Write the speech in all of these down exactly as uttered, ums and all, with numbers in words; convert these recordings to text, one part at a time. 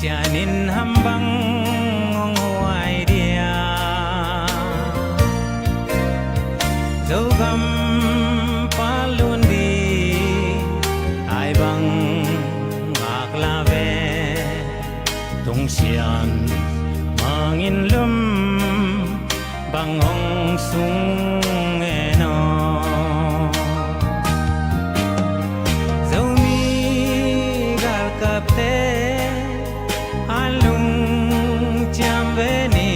Sian in ham bang hong huai dia? Zogam patlun ding ai bang ngak la ve. Tung Sian Mang in lum bang hong sung e no. Zomi galkapte a lungciam ve ni.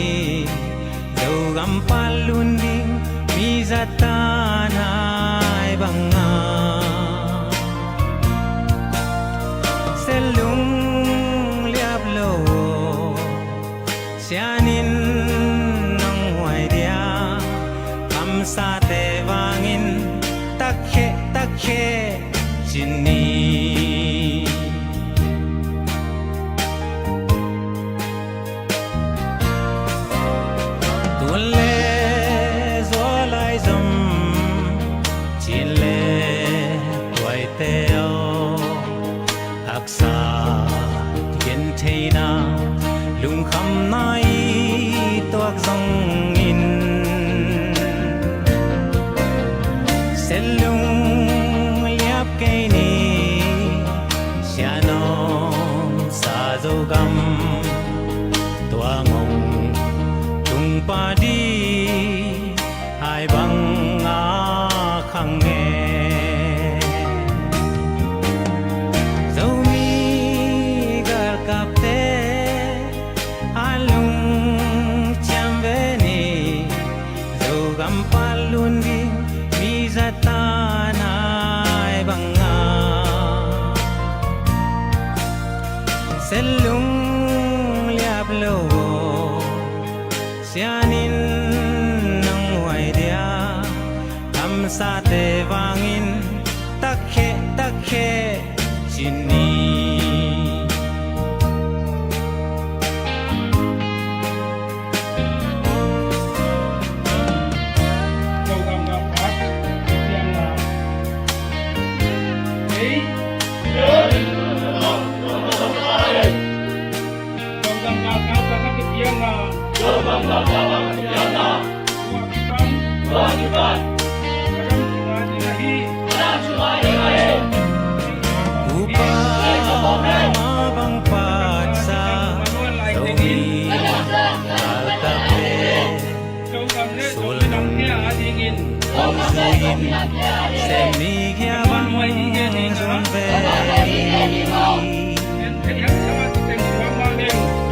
Zogam patlun ding mi zatan ai bang a se lungliap lo. Sian in nong huai dia? Kamsate vangin takkhe, takkhe ci ni. Tun le zual ai zom, cin le tuaite aw, haksa gentheina, lungkhamna i tuak zongin, se lungliap kei ni. Sian omsa Zogam, tua ngong tung padi ai bang a khang e. Zomi galkapte a lungciam ve ni. Zogam patlun ding mi zatan ai bang a se lungliap lo. Sian in nong huai dia? Kamsate vangin takkhe, takkhe ci ni. Upa ma bang patsa, Zomi galkapte sulnung hong zui in, se mi kia bang zong ve.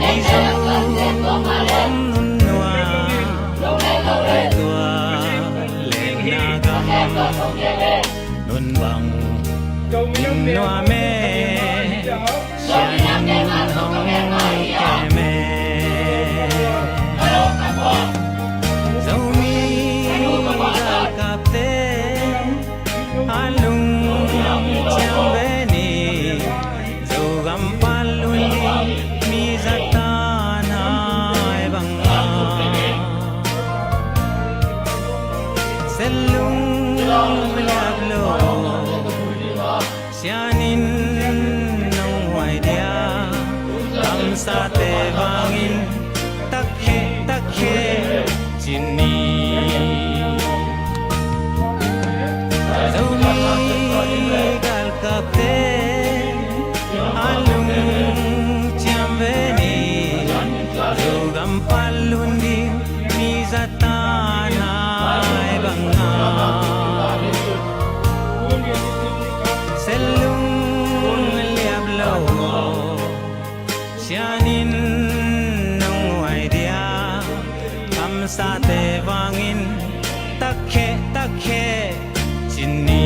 Mizo om nunnuam, tua lenna gam nun bang ning nuam e. Sian in hong kem e. Zomi galkapte a lungciam ve ni. Zogam patlun ding mi zatan ai bang a se lungliap lo. Sian in nong huai dia? Kamsate vangin takkhe, takkhe ci ni. Zomi galkapte a lungciam ve ni. Zogam patlun ding mi zatan ai bang a se lungliap lo. Sian in nong huai dia? Kamsate vangin takkhe, takkhe ci ni.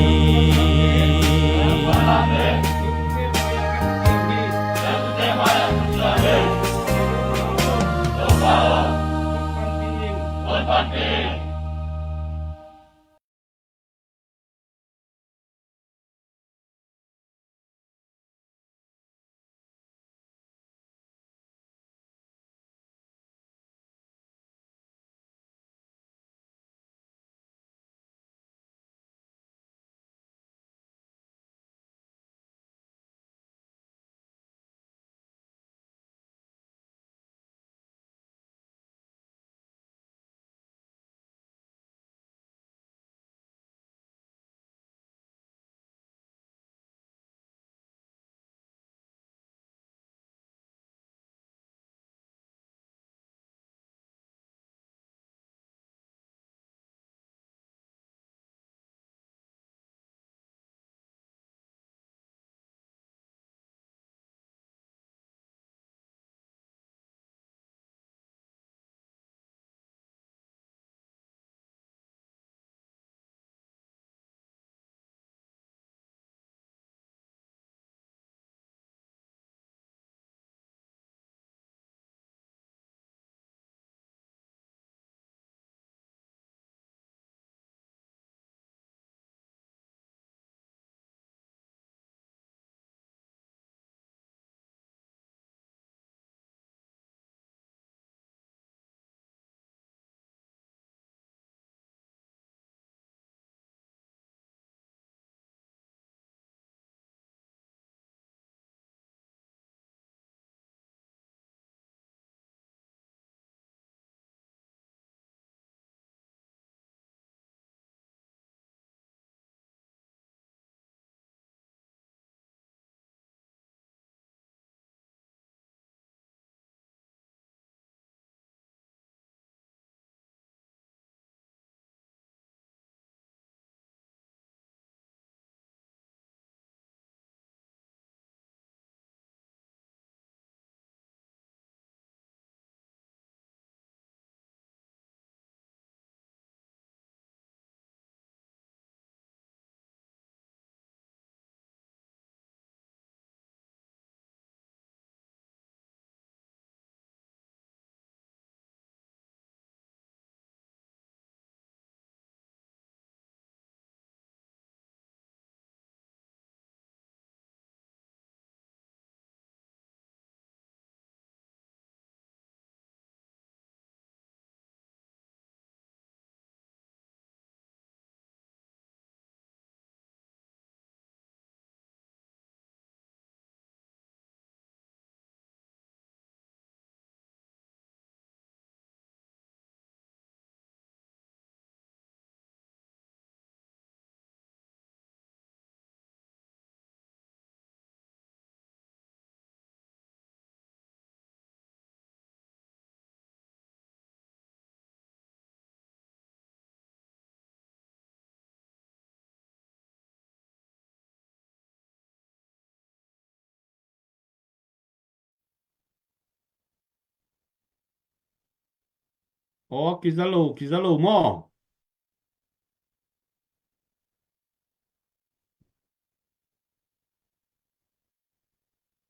Aw, kiza lo, kiza lo maw?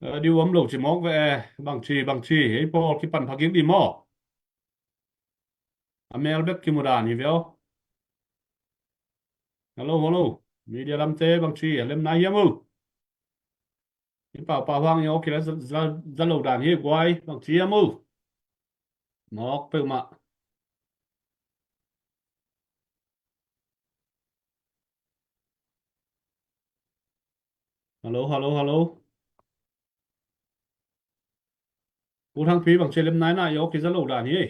Eh, diu om lo ci mawk ve e. Bangci, bangci, ei pawl kipan phagik di maw? A mel bek kimudan hi ve aw. Hello, hello. Media lamte bangci, a lem nai hiam uh? I pau pau hang i aw kila za, za, za lo dan hi guai, bangci hiam uh? Mawk peuhmah. Hello, hello, hello. U Thangpi bangci lem nai na i aw kiza lo dan hi.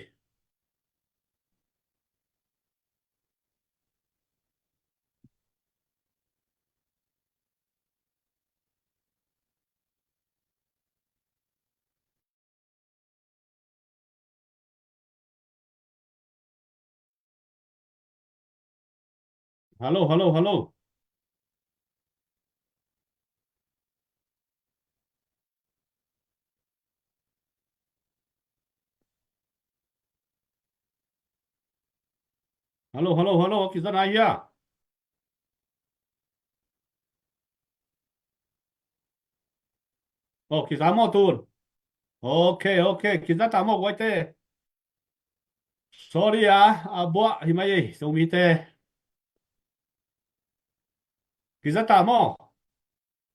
Hello, hello, hello. Hello, hello, hello. Kiza nai hia? Oh, kiza maw tun? Ok, ok. Kiza ta maw guaite? Sorry a, a buah hi mai ei, Zomite. Kiza ta maw?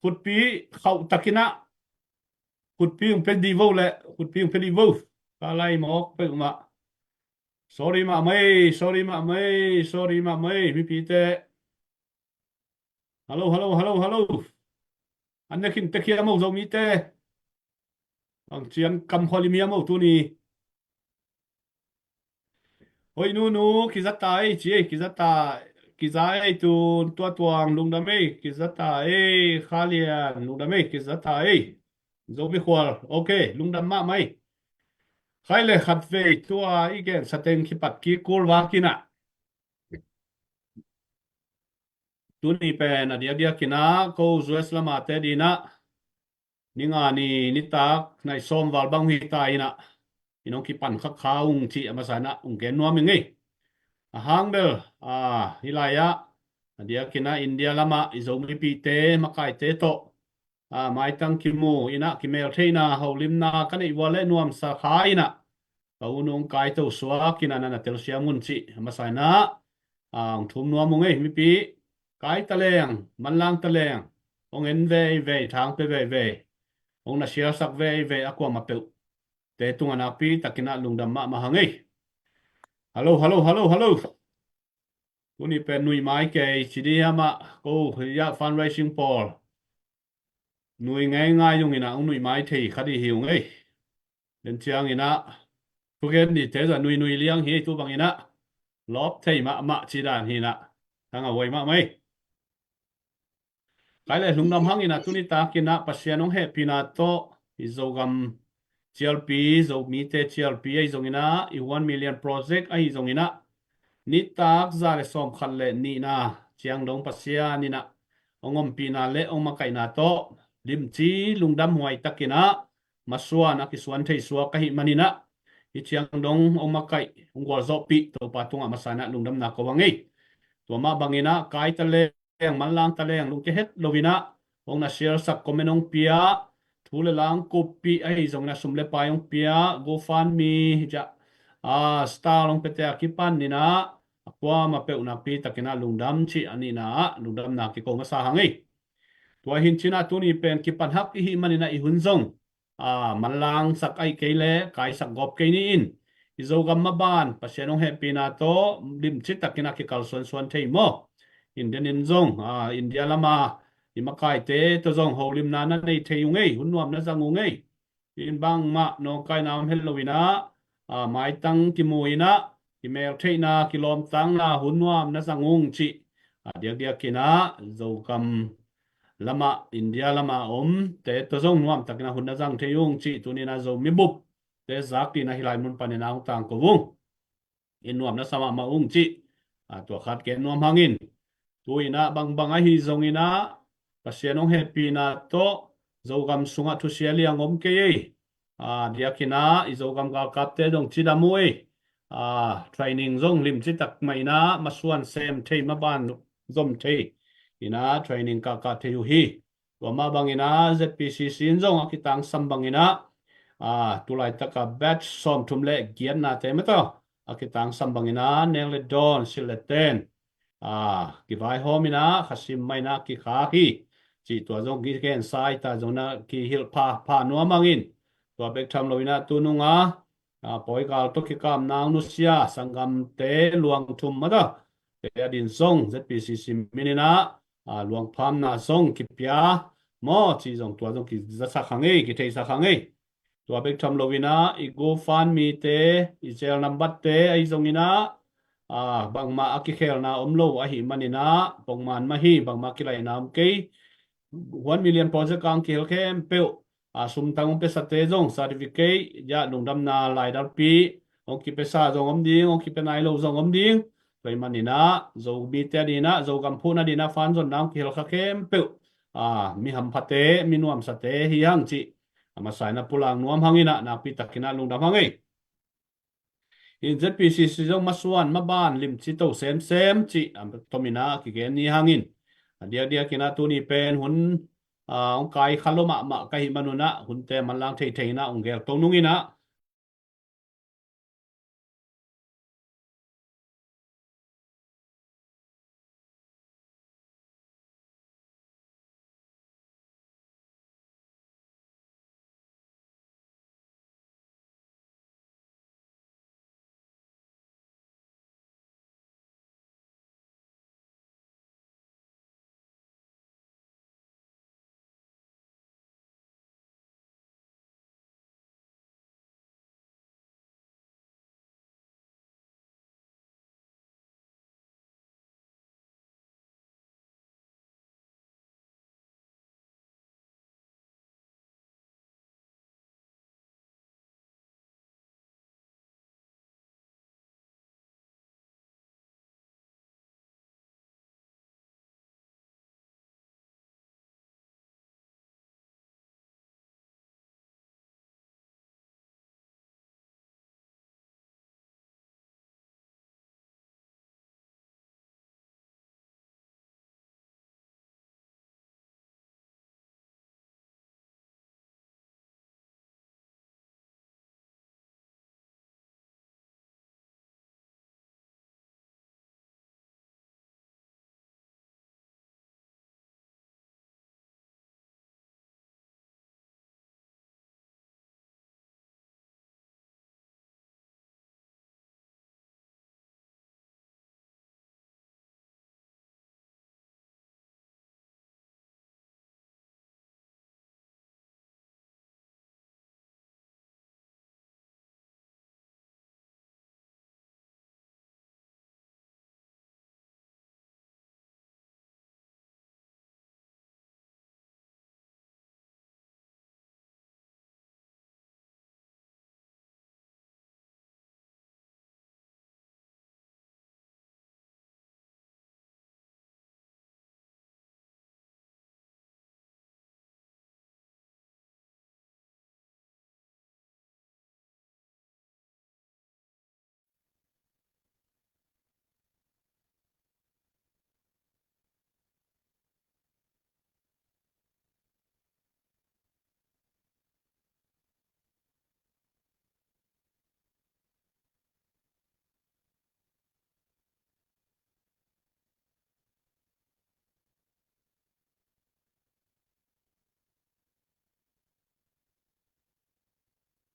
Khutpi khauh takin ah. Khutpi hong pia dih vo le, khutpi hong pia dih vo. Ka lai mawk peuhmah. Sorry mahmah ei, sorry mahmah ei, sorry mahmah ei, mipite. Hello, hello, hello, hello. An ne khin tek hiam aw Zomite? Bang ciang kam khualim hiam aw tuni? Hoi nunu, kiza ta ei, ci ei, kiza ta, kiza ei tun, Tua Tuang lungdam ei, kiza ta ei, Kha Lian lungdam ei, kiza ta ei. Zomi Khual, ok, lungdam mahmah ei. Khai le khat vei tua i gen sateng kipat kik kul vak in ah. Tuni pen a diakdiak in ah ko U S lamate ding ah, ni nga ni nitak nai sawm val bang hi ta in ah, in hong kipan khakha ung cih a masa in ah hong gen nuam ing ei. A hang bel, a, hih lai ah, a diak in ah India lamah i Zomipihte, makaite tawh, a, maitang kimu in ah kimeltheihna, holimna ka neih ua le nuamsa kha in ah, ka u nung kaito suak in ah na na telsiam un cih a masa in ah, a, hong thum nuam ung ei, mipi. Kai taleng, manlang taleng, hong en veivei, thang pia veivei, hong na sialsak veivei a kuamah peuh te tungah nakpi takin ah lungdam mahmah hang ei. Hello, hello, hello, hello. Tuni pen nuih mai kei ci dih hiam ah, ko, hiah fundraising pawl. Nuih ngeingai zong in ah hong nuih mai thei kha dih hi ung ei. Den ciang in ah, thugen dihte zah nuih nuih liang hi ei, tu bang in ah lawp thei mahmah ci dan hi in ah, tang a huai mahmah ei. Kai le lungdam hang in ah tuni tak in ah Pasian hong hehpihna tawh i Zogam cialpi, Zomite cialpi ahi zong in ah i one million project ahi zong in ah nitak za le sawm khat le nihna ciang dong Pasian in ah hong ompihna le hong makaihna tawh limci lungdam huai tak in ah masuan a kisuan thei suak ahih man in ah hih ciang dong hong makaih, hong gualzawhpih Topa tungah masa in ah lungdamna ko hang ei. Tua mah bang in ah kai taleng, manlang taleng, lungkia het lo in ah hong na sialsak, comment hong pia, thu le la hong kuppih ahi zong in ah sum le pai hong pia, GoFundMe, hi ciah, a, star hong piate a kipan in ah a kuamah peuh nakpi takin ah lungdam cih a nihna ah lungdamna kiko masa hang ei. Tua hi in ci in ah tuni pen kipan hak i hih man in ah i hun zong, a, manlangsak ahih kei le kaisak gawp kei ni in, i Zogam maban Pasian hong hehpihna tawh limci takin ah kikal suansuan thei maw? In den in zong, a, India lama i makaite tawh zong holimna na nei thei ung ei, hun nuam na zang ung ei. In bangmah nawngkaina om het lo in ah, a, maitang kimu in ah kimeltheihna, kilawmtangna, hun nuam na zang ung cih a diakdiak in ah Zogam lamah, India lamah a omte tawh zong nuam takin ah hun na zang thei ung cih tuni in ah Zomi bupte zak in ah hih lai mun panin ah hong tangko ung. In nuam na sa mahmah ung cih, a, tua khat gen nuam hang in. Tu in ah bangbang ahi zong in ah Pasian hong hehpihna tawh Zogam sungah thusia liang om kei ei. A, diak in ah i Zogam galkapte dong cidam uh ei. a, training zong limci tak mah in ah masuan sem thei, maban zom thei in ah training kahkah thei uh hi. Tua mah bangin ah Z P C C in zong a kitangsam bangin ah, a, tulaitak a batch sawmthum le giatnate mah tawh a kitangsam bangin ah nek le dawn, silh le ten, a, kivaihawm in ah khasim mah in ah kikhak hi. Cih tua zong kigensa hi ta, zong na kihilh pha, pha nuam hang in. Tua bek tham lo in ah tunung a, a, pawi gal tawh kikam nang nusia sanggamte luang thum mah tawh te adin zong Z P C C min in ah, a, luang phamna zong kipia maw, cih zong tua zong kizasak hang ei, kitheisak hang ei. Tua bek tham lo in ah i GoFundMe te, i Zelle number te ahi zongin ah, a, bangmah a kikhelna om lo ahih manin ah pongman mah hi, bangmah kilaina om kei. One Million Project a hong kihel khempeuh, a, sumtang hong piasate zong certificate, ya, lungdamna laidalpi hong kipiasa zong om ding, hong kipia nai lo zong om ding. Tua ahih manin ah Zomite adin ah, Zogam phuhna adin ah fan zonna hong kihel kha khempeuh, a, mi hamphate, mi nuamsate hi hang cih a masa in ah pulak nuam hang in ah, nakpi takin ah lungdam hang ei. In Z P C C zong masuan maban limci to semsem cih a tom in ah kigen ni hang in. A diakdiak in ah tuni pen hun, a, hong kai kha lo mahmah ka hih manun ah hunte manlang theithei in ah hong gel to nung in ah,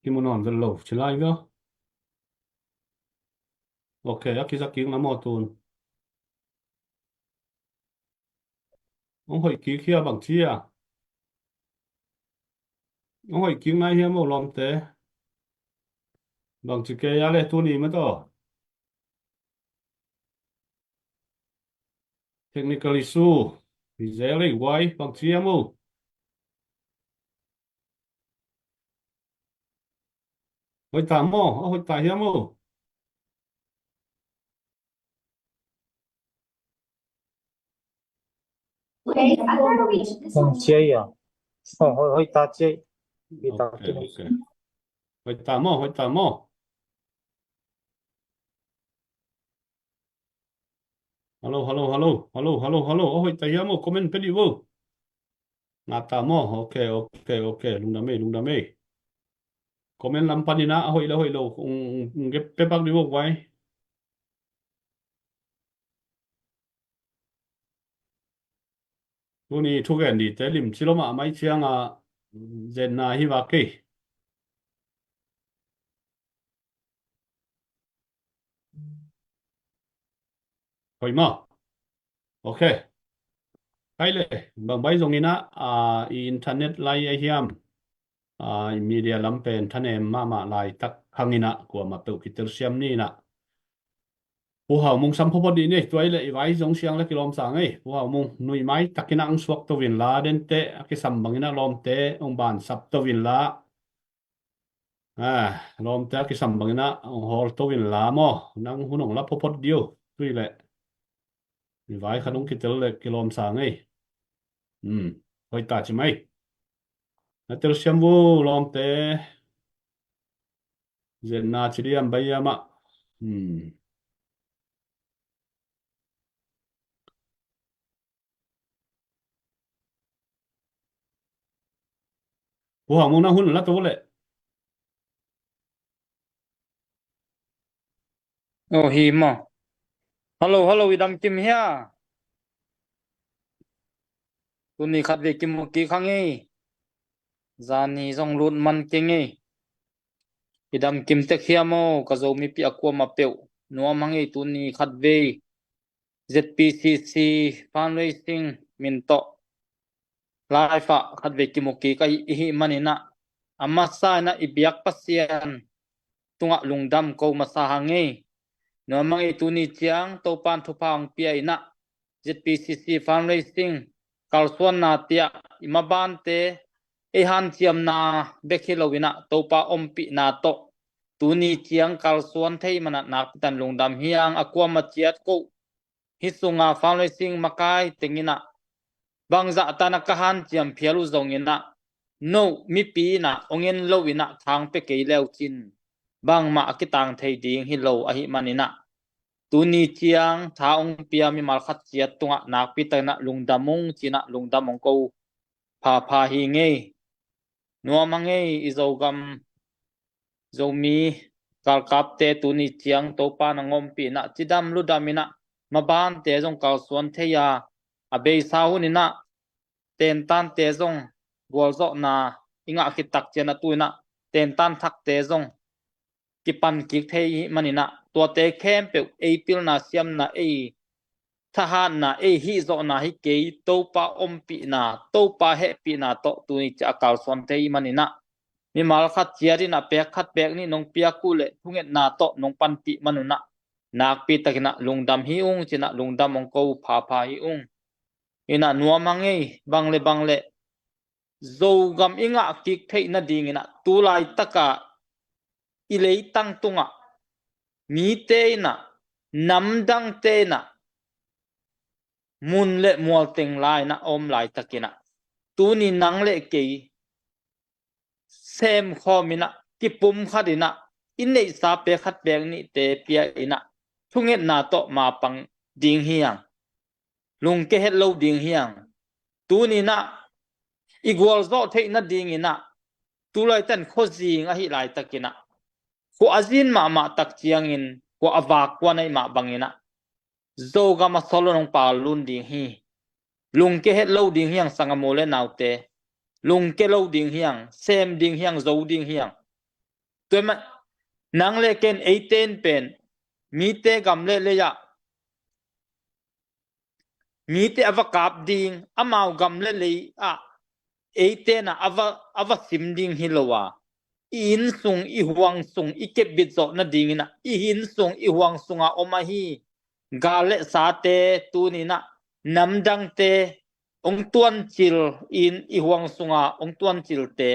Kimu nawn zel lo ci lai via. Ok, a kizak kik na maw tun. Hong hoih kik hia bang ci a? Hong hoih kik nai hia maw lawmte? Bang ci kei a le tuni mah tawh. Technical issue. Hi zel ei guai, bang ci a maw? Hoih ta maw? A hoih ta hia maw? Hong cia ia. Oh, hoi, hoi ta cia. Bi ta. Ok, ok. Hoi ta maw, hoi ta maw. Hello, hello, hello. Hello, hello, hello. A hoih ta hiam aw, comment pia dih vo. Ngah ta maw? Ok, ok, ok. Lungdam ei, lungdam ei. Comment lam panin ah a hoih le hoih lo hong, hong, hong pia pak dih vo vai. Tuni thugen dite limci lo mahmah ahih ciangin zetna hi vak kei. Hoih maw? Ok. Khai le, bang bai zongin ah, ah, i internet lai ahi hiam? Ah, i media lam pen thanem mahmah laitak hangin ah, kuamah peuh kitel siam ni in ah. Pu Hau Mung sam phawt dih ni, tua hi leh i vai zong siang le kilawm sa ngei. Pu Hau Mung, nuihmai takin ah hong suak to inla, dente a kisam bangin ah lawmte hong bansap to inla. Ah, lawmte a kisam bangin ah hong hawl to inla maw. Nang hun hong la phawt dih uh. Tua hi leh i vai khat hong kitel le kilawm sa ngei. Hmm, hoih ta ci mai. Na tel siam vo lawmte. Zetna ci diam bai hiam ah. Hmm. Pu Hau Mung, na hun la to leh. Oh, hi maw. Hello, hello, i dam kim hia? Tuni khatvei kimu kik hang ei. Zani zong lut man keng ei. I dam kim tek hiam aw, ka Zomi pi a kuamah peuh. Nuam hang ei, tuni khatvei ZPCC fundraising min tawh live ah khatvei kimu kik ahih manin ah, a masa in ah i biak Pasian tungah lungdam ko masa hang ei. Nuam hang ei, tuni ciang Topa'n thupha hong pia in ah, ZPCC fundraising kalsuanna tiah i mabante ei hanciamna bek hi lo in ah, Topa ompihna tawh tuni ciang kalsuan thei man ah nakpi takin lungdam hi hang. A kuamah ciat ko hih sunga fundraising makai teng in ah, bangzah tan ah ka hanciam phial uh zongin ah, no mipi in ah hong en lo in ah tha hong pia kei le uh cin, bangmah a kitang thei ding hi lo ahih manin ah, tuni ciang tha hong pia mimal khat ciat tungah nakpi takin ah lungdam ung ci-in ah lungdam hong ko phapha hi ing ei. Nuam hang ei, i Zogam Zomi galkapte tuni ciang Topa'n hong ompih in ah, cidam ludam in ah, mabante zong kalsuan thei a, a beisa hun in ah tentante zong gualzawhna i ngah khit tak ciang ah, tu in ah tentan thakte zong kipan kik thei ahih manin ah, tuate khempeuh ei pilna siamna, ei thahatna, ei hihzawhna hi kei, Topa ompihna, Topa hehpihna tawh tuni ciang a kalsuan thei ahih manin ah, mimal khat ciat in ah pek khat pek nih nong piak uh leh thungetna tawh nong panpih man un ah, nakpi takin ah lungdam hi ung ci-in ah lungdam hong ko phapha hi ung. In ah nuam hang ei, bang le bang le Zogam i ngah kik theih nadingin ah, tu laitak a i leitang tungah mite in ah, namdangte in ah, mun le mual teng lai-in ah a om laitakin ah, tuni nang le kei sem khawm in ah, kipumkhat in ah, i neihsa pek khat pek nihte pia in ah, thungetna tawh mapang ding hi hang. Lungke het lo ding hi hang. Tuni in ah i gualzawh theih nadingin ah, tu laitak in khuazing ahih laitakin ah, khua a zin mahmah tak ciangin khua a vak kuan ahih mah bangin ah, Zogam a sawt lo in hong pal lun ding hi. Lungke het lo ding hi hang, sanggam u le naute. Lungke lo ding hi hang, sem ding hi hang, zo ding hi hang. Tua ahih manin nang le ken, eite in pen mite gam le lei ah mite a va kap ding, amau gam le lei ah eite in ah a va, a va sim ding hi lo a, i inn sung, i huang sung, i kepbit zawh nadingin ah, i inn sung, i huang sungah om ahi gal le sate, tuni in ah namdangte hong tuancil in, i huang sunga hong tuancilte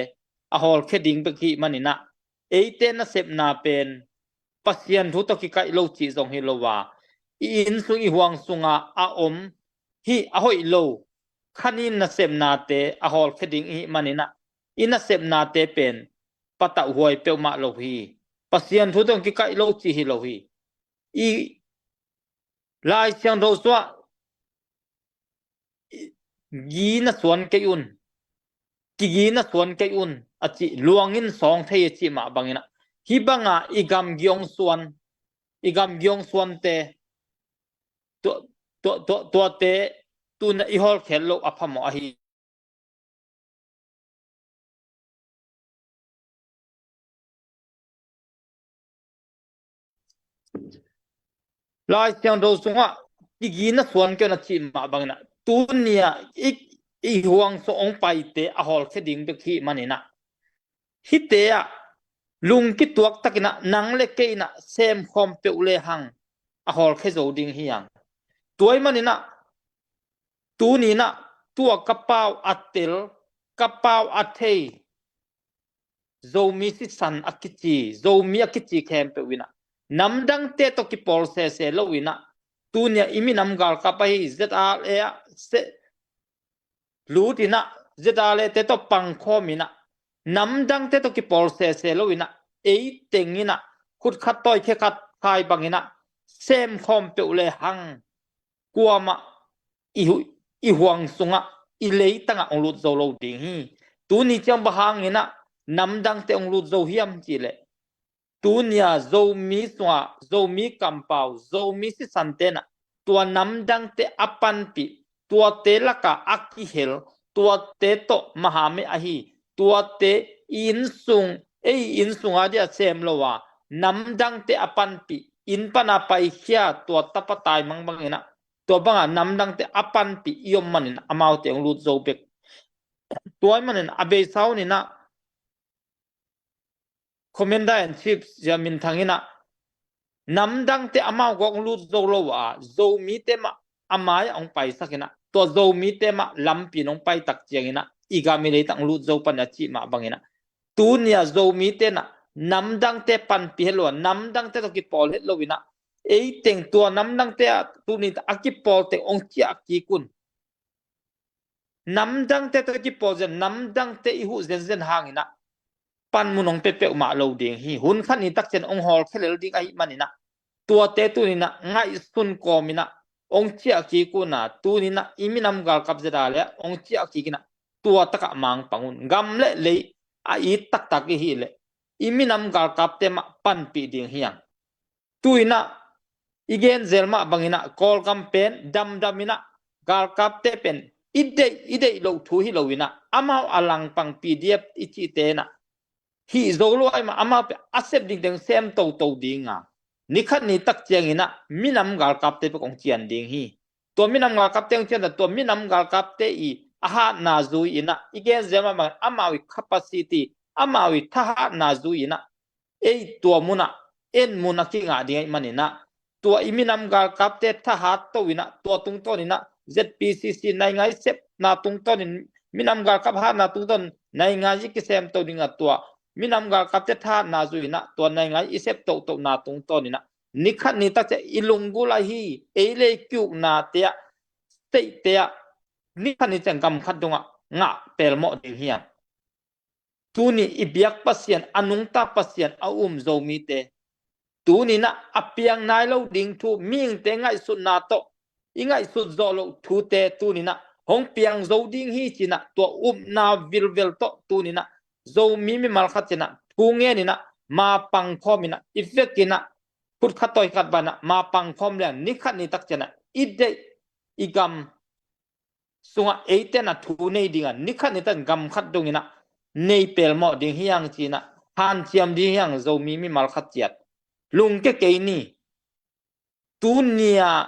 a hawlkhia ding bek ahih manin ah, eite nasepna pen Pasian thu tawh kikaih lo cih zong hi lo a, i inn sung, i huang sunga a om hih a hoih lo, kha nin nasepnate a hawlkhia ding ahih manin ah, i nasepnate pen patauhhuai peuhmah lo hi. Pasian thu tawh kikaih lo cih hi lo hi. I Lai Siangtho sungah, "Gi na suan kei un, kigi na suan kei un," a cih, "Luangin sawng thei," a cih mah bangin ah, hih banga i gamgi hong suan, i gamgi hong suante, tua, tua, tua, tuate tuna i hawlkhel loh a phamawh ahi. Lai Siangtho sungah, "Kigi na suan kei un," a cih mah bangin ah, tuni-a i, i huang sung hong paite a hawlkhia ding bek hi manin ah, hihte ah lungkituak takin ah nang le kei in ah semkhawm peuh lehang a hawlkhia zo ding hi hang. Tua ahih manin ah, tuni in ah tua ka pau a tel, ka pau a thei Zomi sisan a kici, Zomi a kici khempeuh in ah, namdangte tawh kipawl sese lo in ah, tuni-a i minam galkap ahi Z R A ah se, lut in ah, Z R A te tawh pangkhawm in ah, namdangte tawh kipawl sese lo in ah, ei teng in ah, khut khat tawi khe khat khai bangin ah, semkhawm peuh lehang, kuamah i hu-, i huang sungah, i leitangah hong lut zo lo ding hi. Tuni ciang bang hangin ah namdangte hong lut zo hiam cih leh, tuni-a Zomi sungah, Zomi kampau, Zomi sisante in ah tua namdangte a panpih, tuate lakah a kihel, tuate tawh mahame ahi, tuate i inn sung, ei inn sung a dia sem lo a, namdangte a panpih, inn pana paikhia, tua tapa taimang bangin ah, tua banga namdangte a panpih i om manin amaute hong lut zo bek. Tua ahih manin a beisa hun in ah, Commander in Chief Sia Min Thang in ah, namdangte amau gawk hong lut zo lo a, Zomite mah a mai-ah hong paisak in ah, tua Zomite mah lampi in hong paitak ciangin ah, i gam i leitang hong lut zo pan a cih mah bangin ah, tuni-a Zomite in ah namdangte panpih het lo a, namdangte tawh kipawl het lo in ah, ei teng tua namdangte ah tuni a kipawl teng hong ciah kik un. Namdangte tawh kipawl zen, namdangte i huh zenzen hangin ah panmun hong pia peuhmah lo ding hi. Hun khat ni tak ciang hong hawlkhia lel ding ahih manin ah, tuate tuni in ah ngaihsun kawmin ah hong ciah kik un a, tuni in ah i minam galkap Z R A ah hong ciah kik in ah, tua takah mangpang un. Gam le lei a it taktak i hih leh, i minam galkapte mah panpih ding hi hang. Tu in ah i gen zel mah bangin ah, Kawlgam pen damdam in ah, galkapte pen i deih, i deih loh thu hi lo in ah, amau a langpang P D F i cihte in ah, hih zo lo ahih mah, amau pen a sep ding teng sem toto ding a, ni khat ni tak ciangin ah minam galkapte bek hong cian ding hi. Tua minam galkapte hong cian ta, tua minam galkapte i a hatna zui in ah, i gen zel mah bangin, amau i capacity, amau i thahatna zui in ah, ei tua munah en mun a kingah ding ahih manin ah, tua i minam galkapte thahat to in ah, tua tungtawn in ah Z P C C naingai sepna tungtawn in, minam galkap hatna tungtawn naingai i kisem to ding a, tua minam galkapte thahatna zui in ah, tua naingai i sep tohtohna tungtawn in ah, ni khat ni tak ciang i lunggulh ahi, ei le i ki-uknate ah, state-te ah, ni khat ni ciang gam khat dongah ngah pelmawh ding hi hang. Tuni i biak Pasian, a nungta Pasian a um Zomite, tuni in ah a piang nai lo ding thu, mihingte ngaihsutna tawh i ngaihsut zawh loh thute tuni in ah hong piang zo ding hi ci-in ah, tua upna vilvel tawh tuni in ah Zomi mimal khat ciang ah thu ngen in ah, mapang khawm in ah, i vek in ah, khut khat tawi khat bang in ah mapang khawm leng, ni khat ni tak ciang ah i deih, i gam sungah eite in ah thu nei ding a, ni khat ni tak gam khat dong in ah nei pelmawh ding hi hang ci-in ah hanciam ding hi hang, Zomi mimal khat ciat. Lungkia kei ni. Tuni-a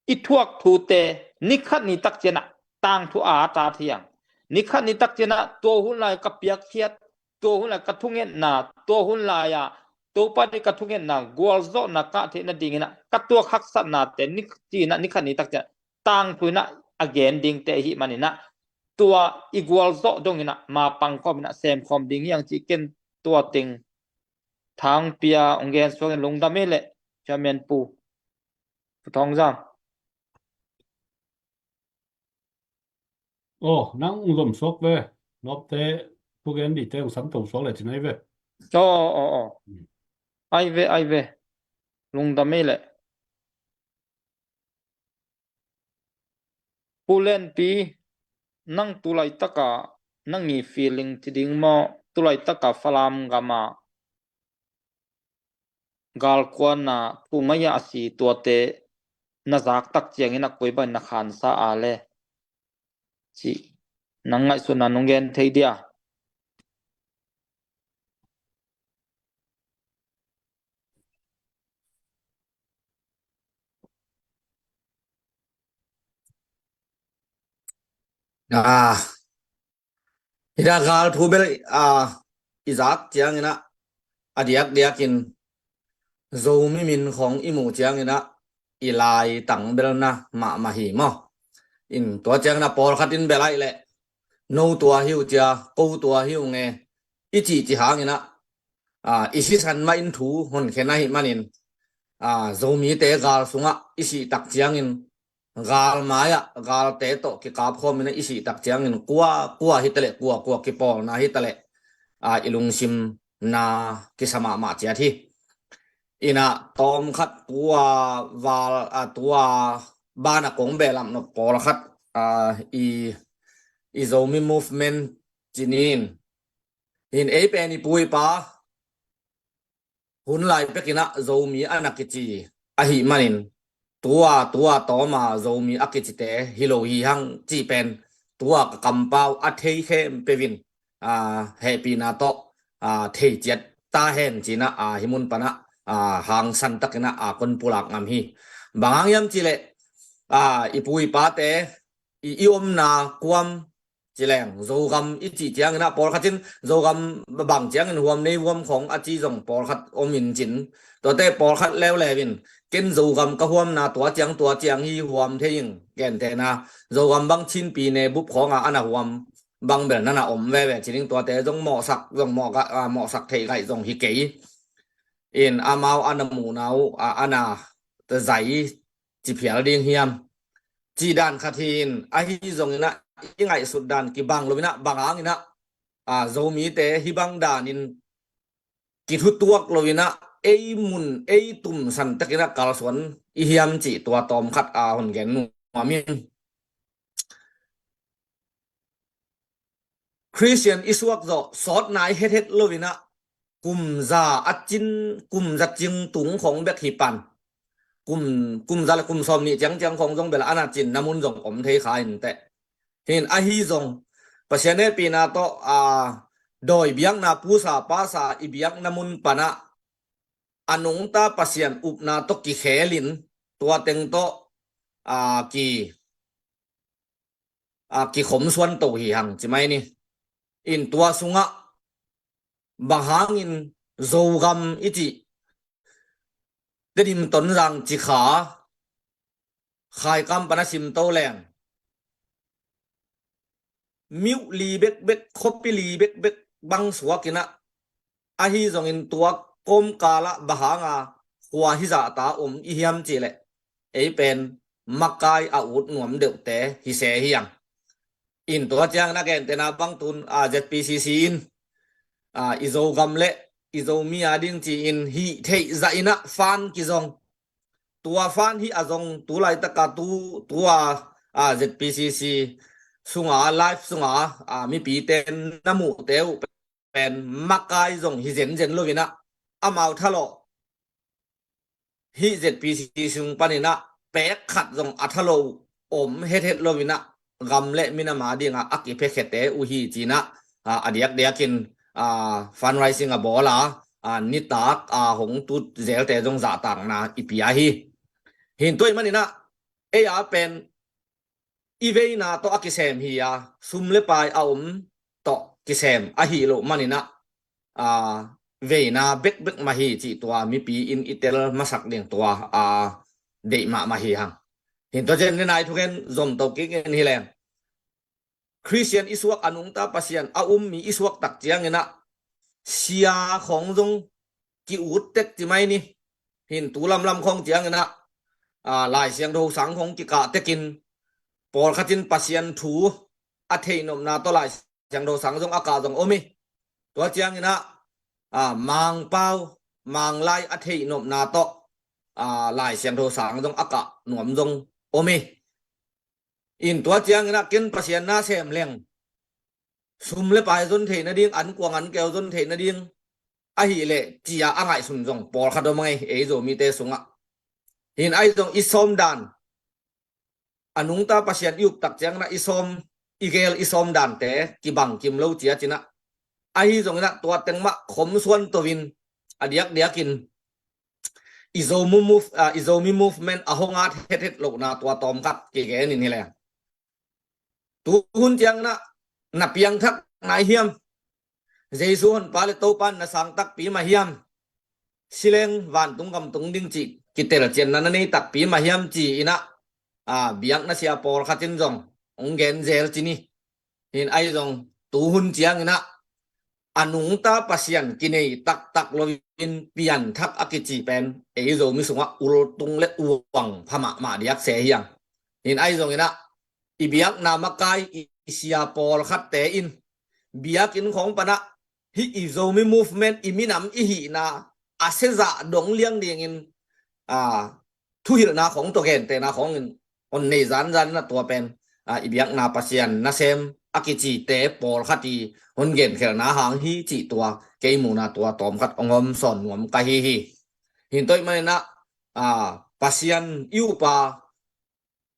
i thuak thute ni khat ni tak ciang ah tangthu a at at hi hang. Ni khat ni tak ciang ah tua hun lai ka piakkhiat, tua hun lai ka thungetna, tua hun lai-a Topa deih ka thungetna, gualzawhna ka theih nading in ah ka tuak haksatnate ni, ci-in ah ni khat ni tak ciang ah tangthu in ah a gen dingte ahih manin ah, tua i gualzawh dong in ah mapang khawm in ah sem khawm ding hi hang ci. Ken tua teng thang pia hong gen suak in, lungdam ei leh, Chairman Pu, Pu Thawng Zam. Aw, nang hong zom suak ve. Nopte, thugen dihte hong samto suak leh ci-in ai ve. Aw, aw, aw. Hmm. Ai ve, ai ve. Lungdam ei leh. Pu Lenpi, nang tulaitakah nang i feeling ci ding maw, tulaitakah Falam gamah galkuanah thu mai-ah a si tuate na zak tak ciangin a koi bangin na khansa a le, cih nang ngaihsutna nong gen thei dia? Ah, hih gal thu bel, ah, i zak ciangin ah, a diakdiakin Zomi min khong i muh ciangin ah, i lai tang bel na mahmah hi maw. In tua ciangin ah pawlkhat in bel aih leh, no tua hi uh cia, ko tua hi uh nge, i cihcih hangin ah, ah, i sisan mah in thu honkhia ahih manin, ah, Zomite gal sungah i sih tak ciangin, gal mai-ah galte tawh kikapkhawm in ah i sih tak ciangin kua, kua hi ta leh, kua, kua kipawlna hi ta leh, ah, i lungsim na kisa mahmah ciat hi. In ah tawmkhat tua val, ah, tua bana kong behlap nop pawlkhat, ah, i, i Zomi movement ci ni in. In ei pen i pu i pa hun lai pekin ah Zomi a na kici ahih manin, tua, tua tawma Zomi a kicite hi lo hi hang cih pen tua ka kampau a thei khempeuh in, aa, hehpihna tawh, aa, thei ciat ta hen ci-in ah, aa, hih mun pan ah, aa, hangsan takin ah, aa, kon pulak ngam hi. Bang hang hiam cih leh, aa, i pu i pate, i, i omna kuam ci leng, Zogam i cih ciangin ah, pawlkhat in Zogam bang ciangin huam nei huam khong a ci zong pawlkhat om in cin. Tuate pawlkhat leuleu in, ken Zogam ka huamna tua ciang tua ciang hi, huam thei ing, gentehna Zogam bang Chin pi ne bup khawng a a na huam bang bel na na om veve ci ding, tuate zong mawhsak, zong mawh ga, ah, mawhsak theih gaih zong hi kei. In amau a na muhna uh, ah, a na zai ci phial ding hiam, cih dan khat hi in, ahi zongin ah i ngaihsut dan kibang lo in ah, bang hangin ah, ah, Zomite hih bang danin kithutuak lo in ah, ei mun, ei tumsan takin ah kalsuan i hiam cih tua tawmkhat, ah, hong gen nuam ing. Khristian i suak zawh sawt nai hethet lo in ah, kum za a cin, kum za cing tung khong bek hi pan. Kum, kum za le kum sawm nih ciangciang khong zong bel a na cinna mun zong om thei kha in teh. Hi in ahi zong, Pasian hehpihna tawh, aa, dawi biakna pusa pasa i biakna mun pan ah, a nungta Pasian upna tawh kikhel in, tua teng tawh, aa, ki, aa, kikhom suan to hi hang ci mai ni. In tua sungah bang hangin Zogam i cih, Tedim, Tonzang, Cikha, Khaikam pan a sim to leng, myo li bekbek, khuapi li bekbek bang suak in ah, ahi zongin tua kawmkal ah bang hanga khua hi zahta om i hiam cih leh, ei pen makai a ut nuam deuhte hi se hi hang. In tua ciangin a gentehna bang tun, a, Z P C C in, a, i Zogam le i Zomi a ding ci-in hih theih zah in ah fan kizong. Tua fan hih a zong tu laitaka tu, tua, a, Z P C C sunga, live sunga, a, mipite na muhte uh pen makai zong hi zenzen lo in ah, amau thalawh hih Z P C sung panin ah pek khat zong a thalo om hethet lo in ah, gam le minam a dingah a kiphekhete uh hi ci-in ah, a, a diakdiakin, a, fundraising a bawl a, a, nitak a hong tut zelte zong zahtakna i pia hi. Hi in tua ahih manin ah, ei a pen i veina tawh a kisem hi a, sum le pai a om tawh kisem ahih loh manin ah, a, veina bekbek mah hi cih tua mipi in i tel masak ding tua, a, deih mahmah hi hang. Hi in tua ciang ni nai thugen zom to kik in hi leng, Khristian i suak a nungta Pasian a um mi i suak tak ciangin ah sia khong zong ki-ut tek ci mai ni. Hi in tu lamlam khong ciangin ah, a, Lai Siangtho sang khong kikah tekin, pawlkhat in Pasian thu a theih nopna tawh Lai Siangtho sang zong a kah zong om hi. Tua ciangin ah, a, Mangpau, Manglai a theih nopna tawh, a, Lai Siangtho sang zong a kah nuam zong om hi. In tua ciangin ah ken Pasian na sem leng sum le pai zon theih nading, ankuang ankeu zon theih nading ahih leh ci-a a ngaihsun zong pawlkhat om a ngei, ei Zomite sungah. Hin ahi zong i sawm dan, a nungta Pasian i up tak ciangin ah i sawm, i gel i sawm dante kibang kim lo ciat in ah, ahi zongin ah tua teng mah khom suan to-in a diakdiakin i Zomi move, ah, i Zomi movement a hong at hethet lohna tua tawmkhat kigen in hi leng. Tu hun ciangin ah na piangthak nai hiam? Jesu Honpa le Topa na sang takpi mah hiam? Si leng vantung gam tung ding cih kitelcianna na nei takpi mah hiam ci-in ah, ah, biakna sia pawlkhat in zong hong gen zel ci ni. Hin ahi zong tu hun ciangin ah a nungta Pasian kinei taktak loin pianthak a kici pen ei Zomi sungah ultung le uang pha mahmah diak se hi hang. Hin ahi zongin ah i biakna makai i, i sia pawlkhatte in biakinn khawng pan ah hih i Zomi movement i minam i hihna a siazah dong liang dingin, a, thuhilhna khawng tawh gentehna khawngin hong nei zanzan in ah tua pen, a, i biakna Pasian nasem a kicite pawlkhat i hong genkhelhna hang hi cih tua kei muhna tua tawmkhat hong hawmsawn nuam ka hi hi. Hin tua ahih manin ah, a, Pasian i upa,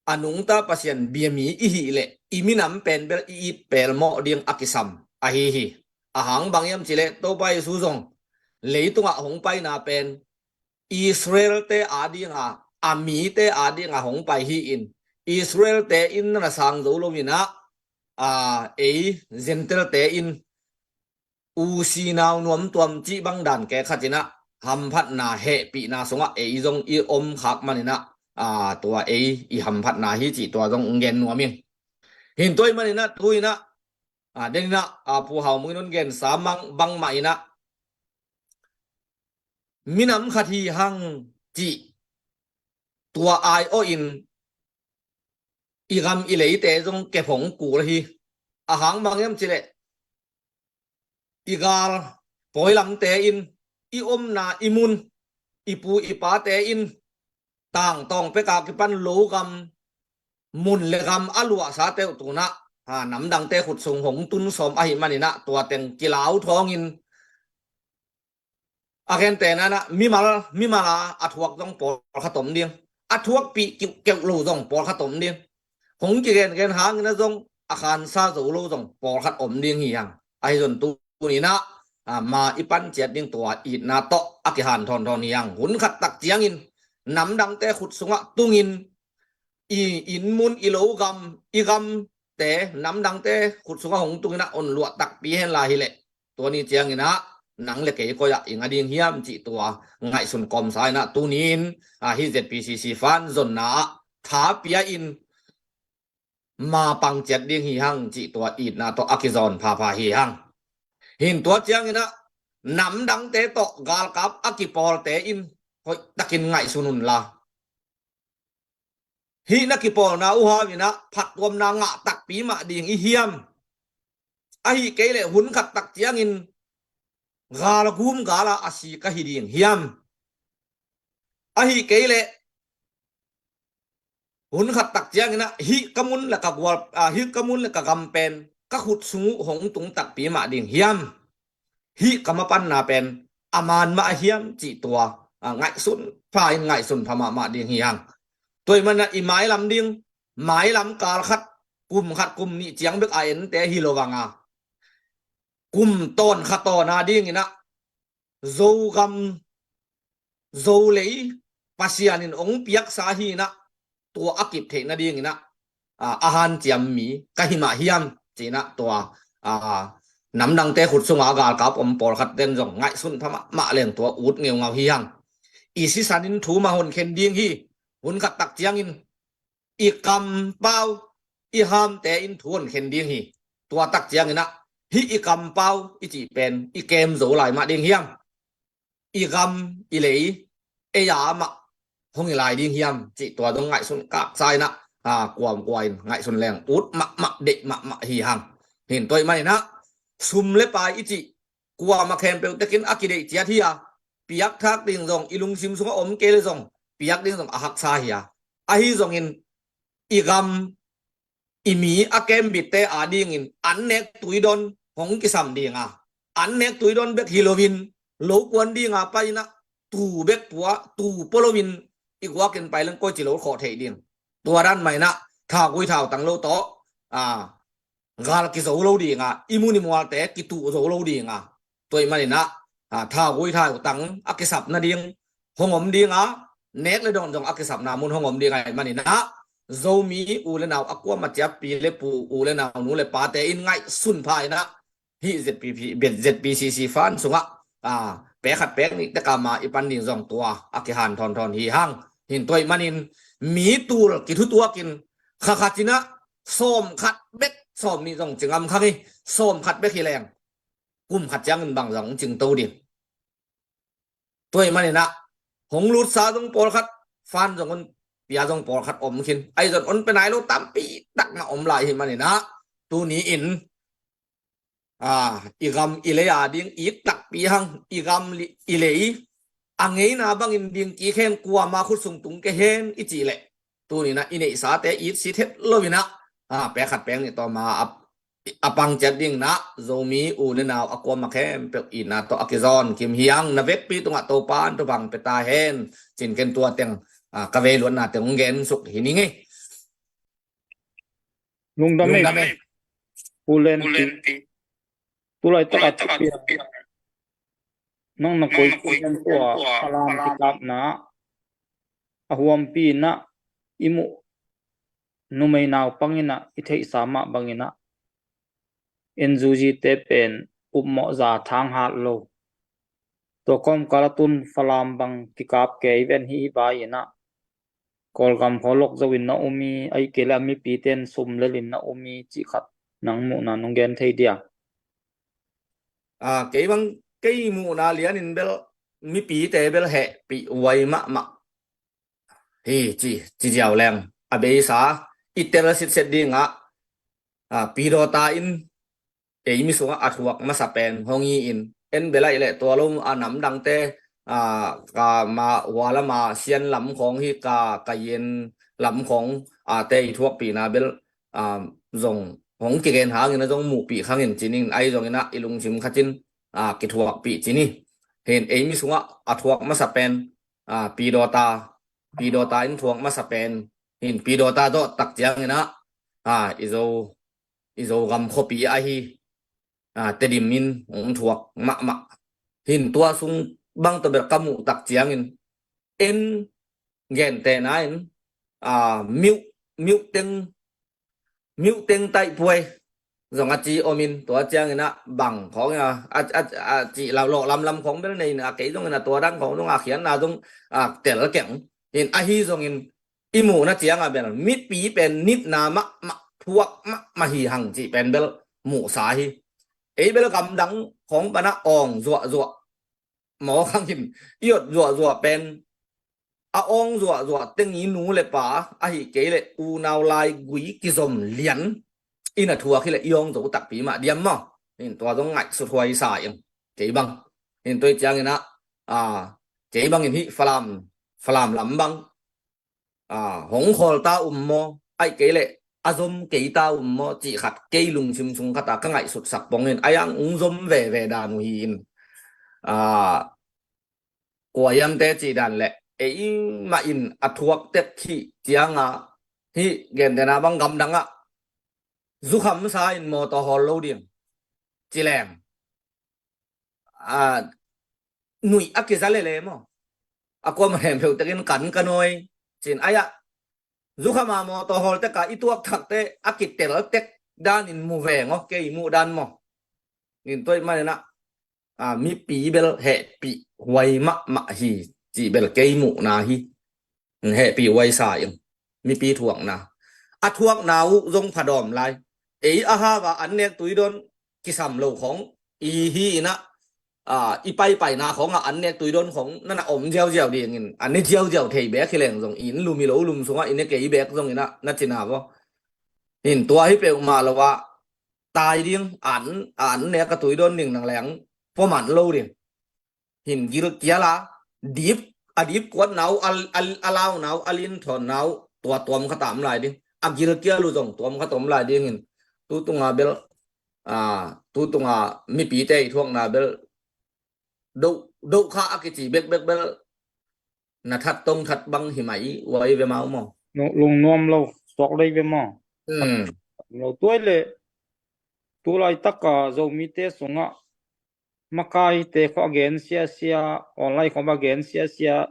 a nungta Pasian bia mi i hih leh i minam pen bel i it pelmawh ding a kisam ahi hi. A hang bang hiam cih leh Topa Jesu zong leitungah hong paina pen Israel-te adinga, a mite adinga hong pai hi-in, Israel-te in na sang zo lo-in ah, a, ei Gentile-te in usi nau nuam tuam cih bang dan kei khat in ah hamphatna hehpihna sungah ei zong i om khak manin ah, a, tua ei i hamphatna hi cih tua zong hong gen nuam ing. Hin tua ahih manin ah tu-in ah, a, den in ah, a, Pu Hau Mung in hong gensa mang bangmah in ah minam khat hi hang cih tua ai-awh in i gam i leite zong kep hong kul hi. A hang bang hiam cih leh i gal pawi lamte in, i omna i mun, i pu i pate in tangtawng peka kipan lo gam, mun le gam a luahsa teuh tu-in ah, ha, namdangte khut sung hong tun sawm ahih manin ah tua teng kilau thawngin a gentehna-in ah mimal, mimal a, a thuak zong pawlkhat om ding. A thuakpih kiuhkeuh lo zong pawlkhat om ding. Hong kigengen hangin ah zong a khansa zo lo zong pawlkhat om ding hi hang. Ahi zong tu-in ah, a, ma i pan ciat ding tua itna tawh a kihanthawn thawn hi hang. Hun khat tak ciangin namdangte khut sungah tungin i inn mun, i lo gam, i gamte namdangte khut sungah hong tungin ah hong luah takpi hen la hi leh, tua ni ciangin ah nang le kei koi-ah i nga ding hiam cih tua ngaihsun kawmsa in ah tuni-in, a, hih Z P C C fan zonna ah tha pia-in ma pang ciat ding hi hang cih tua itna tawh a kizawn phapha hi hang. Hin tua ciangin ah namdangte tawh galkap a kipawlte in hoihtakin ngaihsun un la, hih na kipawlna uh hau-in ah phattuamna ngah takpi mah ding i hiam? Ahih kei leh hun khat tak ciangin galgum gala a si ka hi ding hiam? Ahih kei leh hun khat tak ciangin ah hih ka mun le ka gual, a, hih ka mun le ka gam pen ka khut sung uh hong tung takpi mah ding hiam? Hih ka mapanna pen a man mah a hiam cih tua, a, ngaihsun pha in ngaihsun pha mahmah ding hi hang. Tua ahih manin ah i mailam ding, mailam kal khat, kum khat kum nih ciang bek a ente hi lo vang a, kum tawn kha tawn a dingin ah Zogam, Zolei Pasian in hong piaksa hi-in ah tua a kip theih nadingin ah, a, a hanciam mi ka hi mah hiam ci-in ah tua, a, namdangte khut sunga galkap om pawlkhat ten zong ngaihsun pha mahmah leng tua ut ngeungau hi hang. I sisan in thu mah honkhen ding hi. Hun khat tak ciangin i kampau, i hamte in thu honkhen ding hi. Tua tak ciangin ah hih i kampau i cih pen i kem zo lai mah ding hiam? I gam, i lei, ei a mah hong hi lai ding hiam cih tua dong ngaihsun kaksa in ah, a, kuamkua in ngaihsun leng ut mahmah, deih mahmah hi hang. Hin tua ahih manin ah sum le pai i cih kuamah khempeuh tekin a kideih ciat hi a, piakthak ding zong i lungsim sungah om kei le zong piak ding zong a haksa hi a, ahi zongin i gam, i mi a kembitte adingin an nek tuidon hong kisam dinga, an nek tuidon bek hi loin, lo kuan dinga pai inah, tuu bek pua, tuu pua loin i guakin pai leng koici lo khawh theih ding. Tua dan mah inah thagui thautang lo tawh, a, gal kizo lo dinga, i mun i mualte kituh zo lo dinga. Tua ahih maninah, a, thagui thautang a kisap nading hong om dinga, nek le dawn zong a kisapna mun hong om dinga ahih maninah, Zomi u le nau a kuama ciat pi le pu, u le nau, nu le pate in ngaihsun pha inah, hih Z P P, Z P C C fan sungah, a, pek khat pek nih teka ma i pan ding zong tua a kihan thawn thawn hi hang. Hin tua ahih manin mi tul kithutuakin kha khat inah sawm khat bek, sawm nih zong ci ngam kha ngei, sawm khat bek hi leng kum khat ciangin bang zong cingto ding. Tua ahih maninah hong lutsa zong pawlkhat, fan zong hong pia zong pawlkhat om khin. Ahi zong hong pia nai lo tampi tak na om lai ahih maninah, tuni in, a, i gam i lei ading it takpi hang, i gam li-, i lei a ngeina bangin ding kik hen, kuama khut sung tung kei hen i cih leh, tuni inah i neihsate it sit het lo inah, a, pek khat pek nih tawh ma a, a pang ciat ding inah, Zomi u le nau a kuama khempeuh itna tawh a kizawn kim hi hang. Na vekpi tungah Topa'n thupha pia ta hen. Cin ken tua teng, a, ka vei luatna teng hong gen suk hi ning ei. Lungdam ei. Lungdam ei. Pu Lenpi. Pu Lenpi. Tulaitak a thupiak nang na koih pen tua Falam kikapna a huampi inah i muh numei naupang inah i theihsa mah bang inah N U G te pen upmawh za thang hat lo. Tua kawmkal a tun Falam bang kikap kei ven hi hi bai inah Kawlgam khaw lok zo in na um i, ahih kei leh a mipite in sum lel in na um i cih khat nang muhna nong gen thei dia? A, kei bang, kei muhna lianin bel mipite bel hehpih huai mahmah hi ci, ci ziau leng a beisa i tel sitset dingah, a, Pi Dawta in ei mi sungah a thuak masa pen hong hi in, en bel ahih leh tua lo a namdangte, a, ka ma hua lama Sian lam khawng hi, ka, ka Yen lam khawng, a, te i thuakpihna bel, a, zong hong kigen hangin a zong muhpih khangin ci ning, ahi zongin ah i lungsim khatin, a, kithuakpih ci ni. Hin ei mi sungah a thuak masa pen, a, Pi Dawta, Pi Dawta in thuak masa pen, hin Pi Dawta zawh tak ciangin ah, a, i Zo, i Zogam khuapi ahi, a, Tedim in hong thuak mahmah. Hin tua sung bang tawh bel ka muh tak ciangin, en gentehna in, a, miuh, miuh teng, miuh teng taihpuai zong a ci om in, tua ciangin ah bang khawng a, a, a, a cih lo lawh lamlam khawng bel nei in ah, kei zongin ah tua dan khawng zong a khiatna zong, a, tel keng. Hin ahi zongin i muhna ciangah bel mipi pen nitna mahmah, thuak mahmah hi hang cih pen bel muhsa hi. Ei bel gamdang khawng panah awng zuahzuah maw khang hin, i ot zuahzuah pen a awng zuahzuah teng i nu le pa, ahih kei leh unau lai gui kizom lian in a thuak hi leh i awng zo takpi mah diam maw? Hin tua zong ngaihsut huai sa ing kei bang. Hin tua ciangin ah, a, kei bangin hih Falam, Falam lam bang, a, hong khawl ta um maw, ahih kei leh a zom kei ta um maw cih khat kei lungsim sung khat ah ka ngaihsutsak pongin, a yang ung zom veve dan uh hi in, a, kua hiamte cih dan leh ei mah in a thuak tek hih ciangah, hih gentehna bang gamdangah zukham sa in mawtaw hawl lo ding ci leng, a, nuih a kiza lele maw? A kuamah hempeuh tekin kan ka nawi cin ai-ah, zukham a mawtaw hawl tek a i tuak thakte a kitel tek danin mu veng aw, kei muh dan maw? Nin tuaih manin ah, a, mipi bel hehpih huai mahmah hi cih bel kei muhna hi. Hehpih huai sa ing. Mipi thuakna, a thuakna uh zong phadawm lai. Ei a hau a an nek tuidawn kisam lo khawng i hi in ah, a, i paipaina khawngah an nek tuidawn khawng na na om ziauziau dingin, a ne ziauziau thei beek hi leng zong, inn lum hi lo lum sungah i ne kei beek zongin ah na cina vaw. Hin tua hi peuhmah lo ah tai ding, an, an nek a tuidawn ding nang leng pua man lo ding. Hin gilkial a dip, a dip kuatna uh, a, a, a launa uh, a linthawnna uh, tua tuam khat a om lai ding. a gilkial uh zong tuam khat om lai dingin, tu tunga bel, a, tu tunga mipite i thuakna bel, do, do kha a kici bekbek bel, na that tong that bang hi mai, uai ve mau maw. Lungnuam lo, suak lei ve maw. Hmm. Lo tuai le, tu laitaka Zomite sungah, makaite khua gen siasia, online khua gen siasia,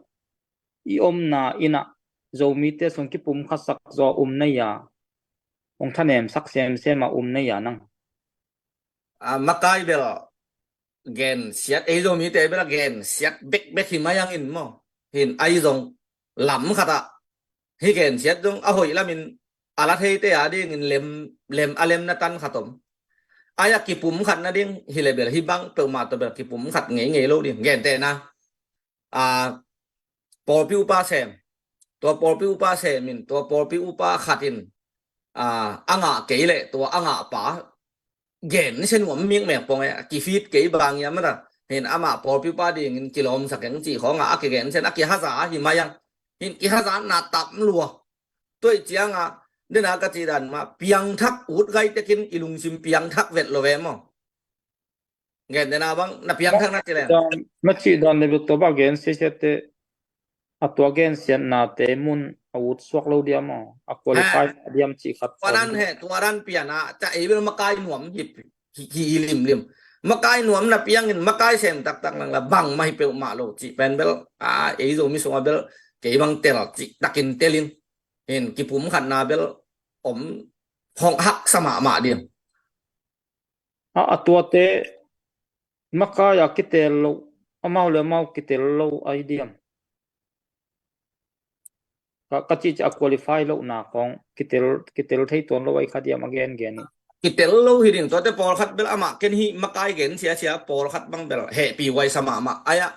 i omna inah, Zomite sung kipum khasak zaw um nei a, hong thanem sak semsem a um nei a nang. A, makai bel gen siat, ei Zomite bel gen siat bekbek hi mai ang in maw. Hin ai zong lam khatah hi gen siat zong a hoih lamin a la theite a dingin lem, lem a lemna tan khat om. Ai a kipum khat nading hi le bel hi bang peuhmah tawh bel kipum khat ngeingei lo ding. Gentehna, a, pawlpi upa sem. Tua pawlpi upa sem in, tua pawlpi upa khat in, a, a ngah kei leh tua a ngah pa gen sia nuam mikmek pong e, a kifit kei bang ia mata. Hin amah pawlpi upa dingin kilawmsak eng cih khawngah a kigen sia in a kihaza hi mai ang. Hin kihazatna tam lua. Tuai cianga, dena ka cih dan mah, piangthak ut gaitekin i lungsim piangthak vet lo ve maw. Gentehna bang, na piangthak na ci len. Na cih dan le bel tua bang gen siasiate, a tua gen siatnate mun a ut suak lo dia maw. A qualify a diam cih khat. Tua dan he, tua dan piana, ca ei bel makai nuam hi, hi, hi limlim. Makai nuam na piangin, makai sem taktak lang la, bang mah hi peuhmah lo, cih pen bel, a, ei Zomi sunga bel, kei bang tel, cih takin telin. Hin, kipum khatna bel, om, hong haksa mahmah ding. A, a tuate makai a kitel lo, amau le amau kitel lo ai diam. Ka, ka cih ciah a qualify lohna khawng kitel, kitel thei tuan lo ai kha diam a gengen. Kitel lo hi ding, tuate pawlkhat bel amah ken hih makai gen siasia pawlkhat bang bel hehpih huai sa mahmah. Ai a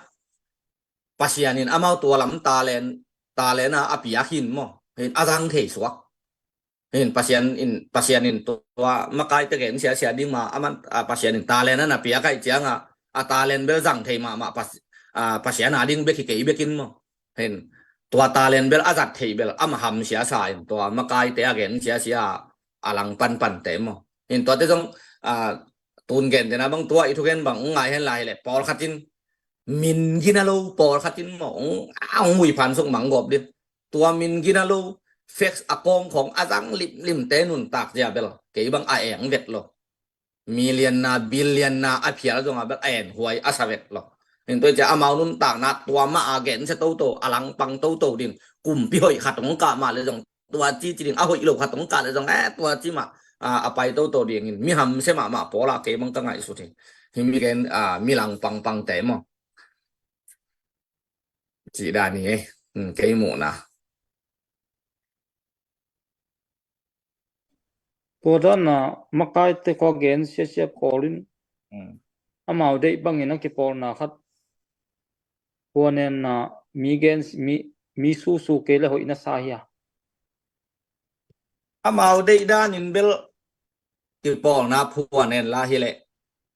Pasian in amau tua lam talent, talent a a piak hin maw. Hin a zang thei suak. Hin Pasian in, Pasian in tua makaite gen siasia ding mah, aman, a, Pasian in talent a na piak ai cianga, a talent bel zang thei mahmah Pas-, a, Pasian a ding bek hi kei bekin maw. Hin tua talent bel a zat thei bel, ama ham siasa in, tua makaite a gen siasia a lang panpante maw. Hin tuate zong, a, tun gentehna bang tua i thugen bang ung ngai hen lai hi leh, pawlkhat in, min gina lo, pawlkhat in maw, ung, a, ung ui phan suk mang gawp ding. Tua min gina lo, fax a kawng khawng a zang limlimte nuntak zia bel, kei bang a eng vet lo. Million na, billion na, a phial zonga bel a en huai a sa vet lo. Hin tua ciah amau nuntakna tua mah a gensia toto, a langpang toto ding, kumpi hoih khat hong kah mah le zong, tua ci ci ding, a hoih lo khat hong kah le zong, eh, tua ci mah, a, a pai toto dingin, mi hamsia mahmah pawla kei bang ka ngaihsut hi. Hi mi gen, a, mi langpangpangte maw. Cih dan hi, eh. Hmm, kei muhna. Tua dana makaite khua gen siasia pawl in, hmm, amau deih bangin a kipawlna khat. Huanenna mi gen, mi, mi susu kei le hoih na sa hia. Amau deih danin bel kipawlna phuan en la hi leh,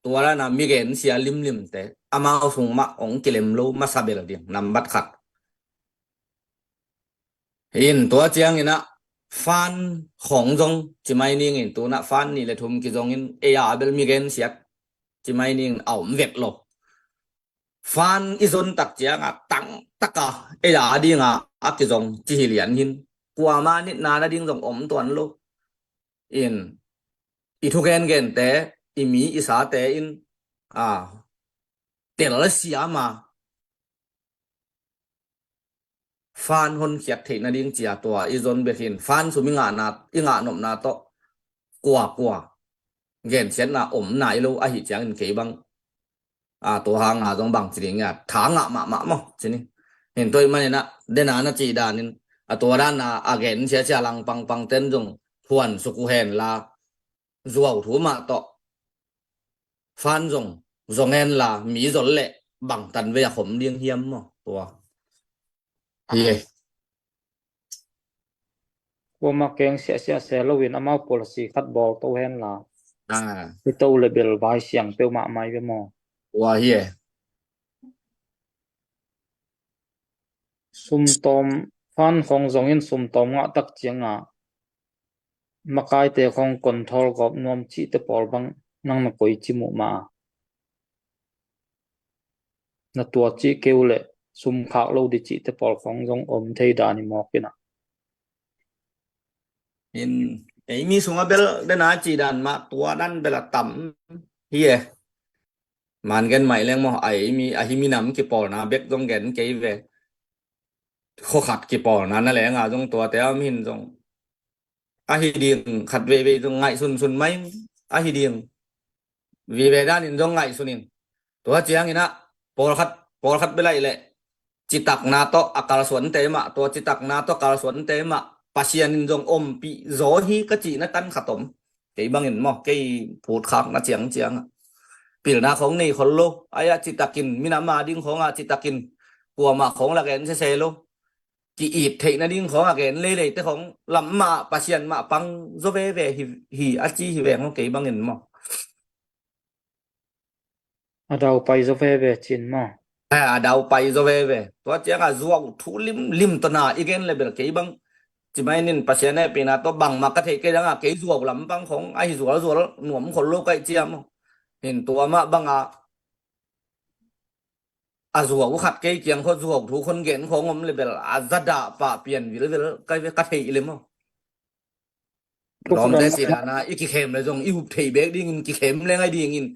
tua dana mi gensia limlimte amau sung mah hong kilem lo masa bel ding, nambat khat. Hin tua ciangin a fan khong zong ci mai ningin, tuna fan nih le thum kizongin, ei a bel mi gensiat ci mai ningin a om vet lo. Fan i zon tak cianga tangtaka ei a dinga a kizong ci hi lian hin, kuama nitna na ding zong om tuan lo. In, i thugengente, i mi i sate in, a, tel siama fan honkhiat theih nading cia tua i zon bek hin, fan sum i ngahna, i ngah nopna tawh kuakua gensiatna om nai lo ahih ciangin kei bang, a, tua hanga zong bang ci ding a, tha ngah mahmah maw, ci ni. Hin tua ih manin a, dena na cih danin, a, tua dana a gensia cia langpangpang ten zong phuan suk uh hen la, zuau thu mah tawh fan zong zong hen la, mi zol leh bangtan vei a khom ding hiam maw? Tua hi e. Kuama keng siahsiah se loin amau policy khat bawl to hen la. Ah. Hi to le bel vai siang peuh mahmah hi ve maw? Tua hi e. Sumtawm, fan khong zongin sumtawm ngah tak cianga makaite khong control gawp nuam cihte pawl bang nang na koi ci muh ma a, na tua cih keu le sum khak lo di cihte pawl khong zong om thei dan i mawk ina. In, ei mi sunga bel dena ci dan mah tua dan bel a tam hi e. Man gen mai leng maw, a ei mi, a hi minam kipawlna bek zong gen kei ve. Khokhat kipawlna na lenga zong tuate a om hin zong ahi ding khat veivei zong ngaihsun sun mai, ahi ding vive danin zong ngaihsun in. Tua ciangin ah pawlkhat, pawlkhat belaih leh citakna tawh a kalsuante mah, tua citakna tawh kalsuante mah Pasian in zong ompih zaw hi ka cihna tan khat om. Kei bangin maw, kei phutkhakna ciangciang ah pilna khong nei khol lo, ai-ah citakin minam a ding khong ah citakin kuamah khong la gen sese lo. Ki-it theih nading khong a gen leilei te khong lam mah Pasian mah pang zaw veve hi, hi a ci hi veng aw kei bangin maw. A dau pai zaw veve cin maw. A dau pai zaw veve. Tua ciang a zuau thu limlim tawh na i gen le bel kei bang ci mai nin Pasian hehpihna tawh bangmah ka theih kei dang a kei zuau lam pang khong a hi zualzual nuam khol lo kaih ciam aw. Hin tua mah bang a a zuau khat kei kiang khaw zuau thu khon gen khong om le bel a zadah pah pian vilvel ka, ka theih le maw. Lawmte si dana i kikhem le zong i up thei bek dingin kikhem le ngai dingin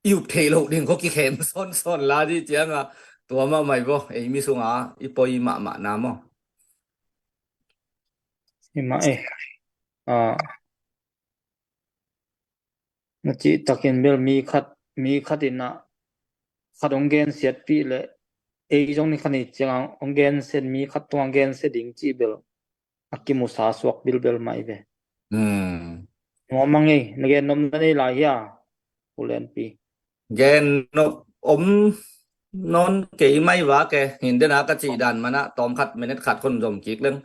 i up thei lo ding khaw kikhem sawnsawn la di cianga tua mah mai vaw ei mi sunga i poi mahmah na maw. I mah e. A na cih takin bel mi khat, mi khat in ah khat hong gensiatpih le ei zong ni khat ni ciang hong gensiat, mi khat tung hong gensiat ding cih bel a kimusa suak bilbel mah i ve. Nuam a ngei, na gen nop na nei lai hia? Pu Lenpi. Gen nop om nawn kei mai vak e, hin dena ka cih dan manah tawm khat minute khat khon zom kik leng.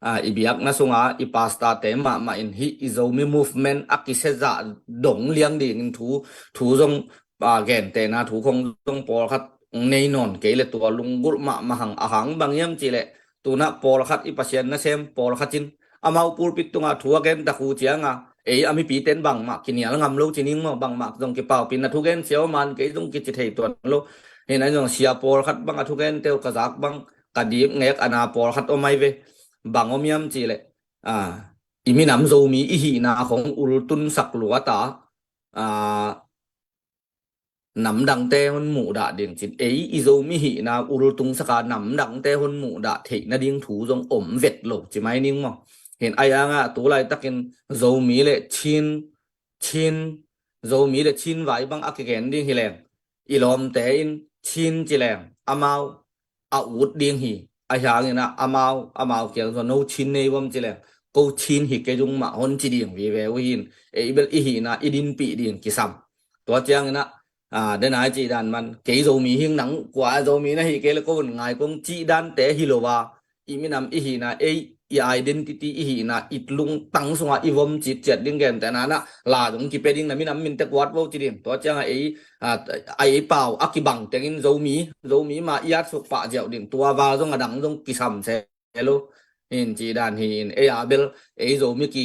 A, i biakna sunga i pastor te mahmah in hih i Zomi movement a kisia zah dong liang dingin thu, thu zong, a, gentehna thu khong zong pawlkhat nei nawn kei le tua lunggulh mahmah hang a hang bang hiam cihleh tunah pawlkhat i Pasian nasem pawlkhat in amau pulpit tunga thu a gen tak uh cianga ei a mipite in bangmah kinial ngam lo ci ning maw, bangmah zong kipaupina thugen siau man kei zong kici thei tuan lo. Hin a zong sia pawlkhat bang a thugen teu ka zak bang ka dip ngek a na pawlkhat om ai ve. Bang om hiam cihleh, a, i minam Zomi i hihna khong ultunsak luata, a, namdangte hon muhdah ding cin ei i Zomi hihna ultunsaka namdangte hon muhdah theih nading thu zong om vet lo ci mai ning maw. Hin ai anga tulaitakin Zomi le Chin, Chin, Zomi le Chin vai bang a kigen ding hi leng i lawmte in Chin ci leng amau a ut ding hi. A hiangin ah amau, amau kiang zong no Chin nei vom ci leng ko Chin hi kei zung mah hon ci ding vive uh hin ei bel i hihna i dinpih ding kisam. Tua ciangin ah, a, dena i cih dan man kei Zomi hing nang kua Zomi na hi kei le ko un ngai kong cih dante hi lo a i minam i hihna ei i identity i hihna i lungtang sunga i vom citciat ding gentehna na la zong kipia ding na minam minte kuat vo ci ding. Tua cianga ei, a, a ei pau a kibang tengin Zomi, Zomi ma i atsuk pah ziau ding tua va zong a dang zong kisam se lo. Hin cih dan hi in ei a bel ei Zomi ki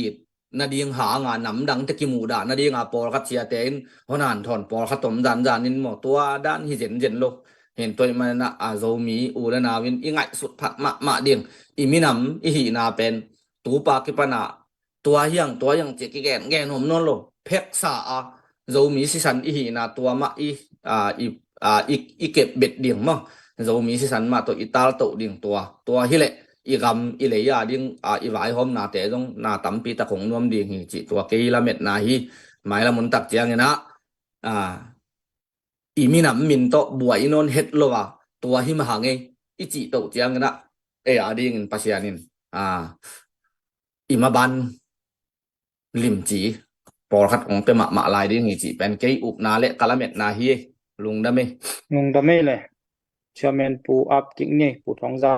nading hanga namdangte kimuhdah nadinga pawlkhat siate in hon hanthawn pawlkhat om zanzan in maw tua dan hi zenzen lo. Hin tuai manah a Zomi u le nau in i ngaihsut phat mahmah ding i minam i hihna pen tupa kipana tua hiang tua hiang cia kigen gen om nawn lo. Pheksa a Zomi sisan i hihna tua mah i, a, i, a, i, i kep bet ding maw. Zomi sisan mah tawh i taltoh ding tua, tua hileh i gam i lei a ding, a, i vaihawmnate zong na tampi tak hong nuam ding hi cih tua kei lametna hi. Mailam un tak ciangin ah, a, i minam min tawh buai i nawn het lo a tua hi mah hang ei i cih toh ciangin ah ei a dingin Pasian in, a, i maban limci pawlkhat hong pia mahmah lai ding hi cih pen kei upna le ka lametna hi. Lungdam ei. Lungdam ei le. Chairman Pu Ap Kik ni ei, Pu Thawng Za.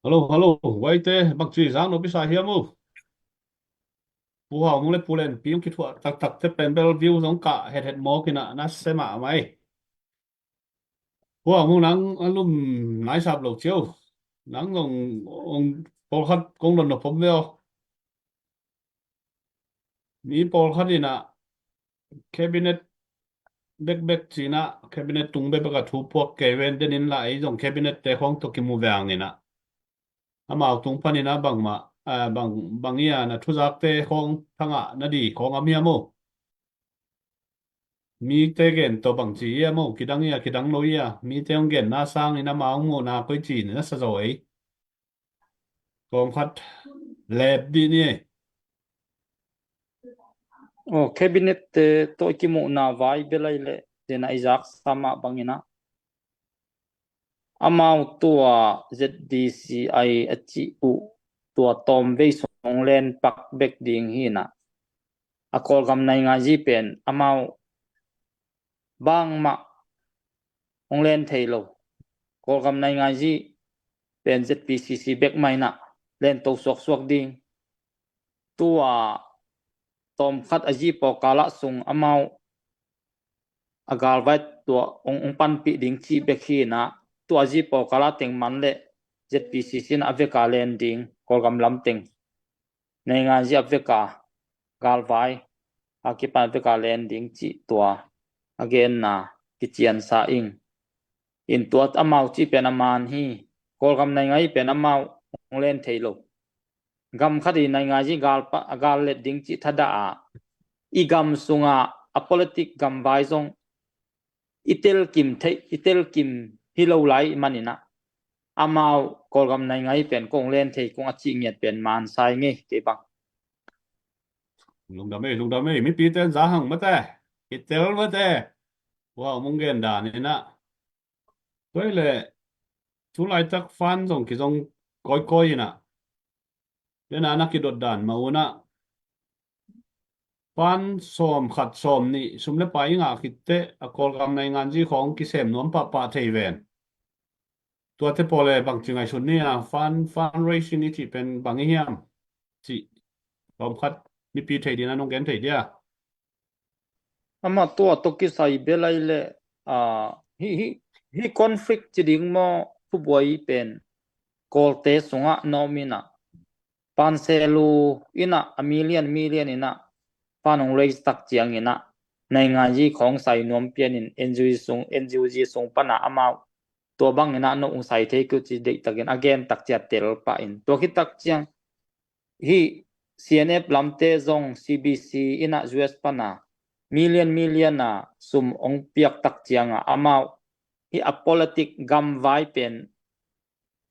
Hello, hello. Waite, bangci zang no pisa hiam uh? Pu Hau Mung le Pu Len Pi hong kithuah taktak te pen bel view zong kah hethet mawk inah na se mahmah ei. Ua, mung nang a lum naisap lo cio. Nang zong ong pawlkhat kong don nop pom ve aw. Mi pawlkhat inah cabinet bekbek cinah cabinet tung bekbek a thu puak kei ven den in la ei zong cabinet te khawng tawh kimu ve ang inah. Amau tung paninah bangmah, a, bang, bang ia na thuzakte khawng thangah na di khawng a miam aw. Mite gen tawh bangci ia maw, kidang ia, kidang lo ia, mite hong genna sangin ama hong muhna koici na sa zaw ei. Kawmkhat let dih ni ei. Aw, cabinet te tawh i kimuhna vai belai le tena i zaksa mah banginah amau tua Z D C I a cih uh tua tawmvei sung len pak bek ding hinah. A Kawlgam naingazi pen amau bangmah hong len thei lo. Kawlgam naingazi pen Z P C C bek mah inah len to suaksuak ding. Tua tawmkhat a zi pawkalah sung amau a galvai tua ong, ong panpih ding cih bek hinah, tua a zi pawkalah teng man le Z P C C in a veka len ding, Kawlgam lam teng naingazi a veka galvai a kipan a veka len ding cih tua a genna kiciansa ing. In tua amau cih pen a man hi. Kawlgam naingazi pen amau hong len thei lo. Gam khat i naingazi gal pa, a gal let ding cih thadah a i gam sunga a politic gamvai zong i telkim thei, i telkim hi lo lai maninah amau Kawlgam naingazi pen kong len thei kong a cih ngiat pen mansai ngei kei bang. Lungdam ei, lungdam ei, mipite in za hang mate, i tel mate. Ua, mung gen dan inah. Tua i le tulaitak fan zong kizong kawikawi inah. Dena na kidot dan mah unah fan sawm khat sawm nih sum le pai i ngah khitteh a Kawlgam nainganzi khawng kisem nuam pahpah thei ven. Tuate paw le bangci ngaihsun ni a fan, fundraising i cih pen bang i hiam? Cih kawmkhat mipi thei dina nong gen thei dia. Amah tua tawh kisai belai le, a, hi, hi, hi conflict ci ding maw, thubuai pen Kawlte sungah na om inah, panselu inah, a million, million inah, pan hong raise tak ciang inah, nainganzi khawng sai nuam pian in N G O sung, N G O sung pana amau tua bang inah no hong sai thei keu ci deihtakin a gen tak ciah tel pah in. Tua khit tak ciang hi C N F lamte zong C B C inah U S pana million million a sum ong piak tak cianga amau hi a politic gamvai pen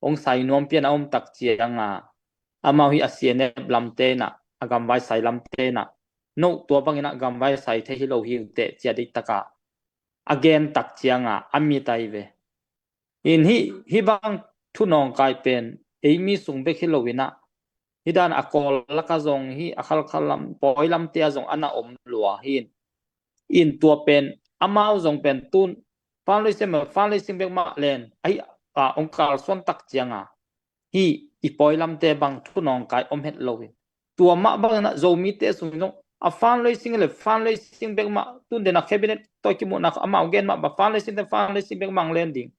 ong sai nuam pian a om tak cianga amau hi a C N F lamte inah a gamvai sai lamte inah no tua bang inah gamvai sai thei hi lo hi uh teh cia deihtaka a gen tak cianga a mit ai ve. In hi, hi bang thu nawngkai pen ei mi sung bek hi lo inah hi dan a Kawl laka zong hi a Khalkha lam, pawi lamte a zong ana om lua hi in. In tua pen amau zong pen tun fundraising, fundraising bek mah len ahi a ong kalsuan tak cianga hi i pawi lamte bang thu nawngkai om het lo hi. Tua mah bang inah Zomite sung zong a fundraising le fundraising bek mah tun dena cabinet tawh kimuhna amau gen mah ba fundraising te fundraising bek mah len ding.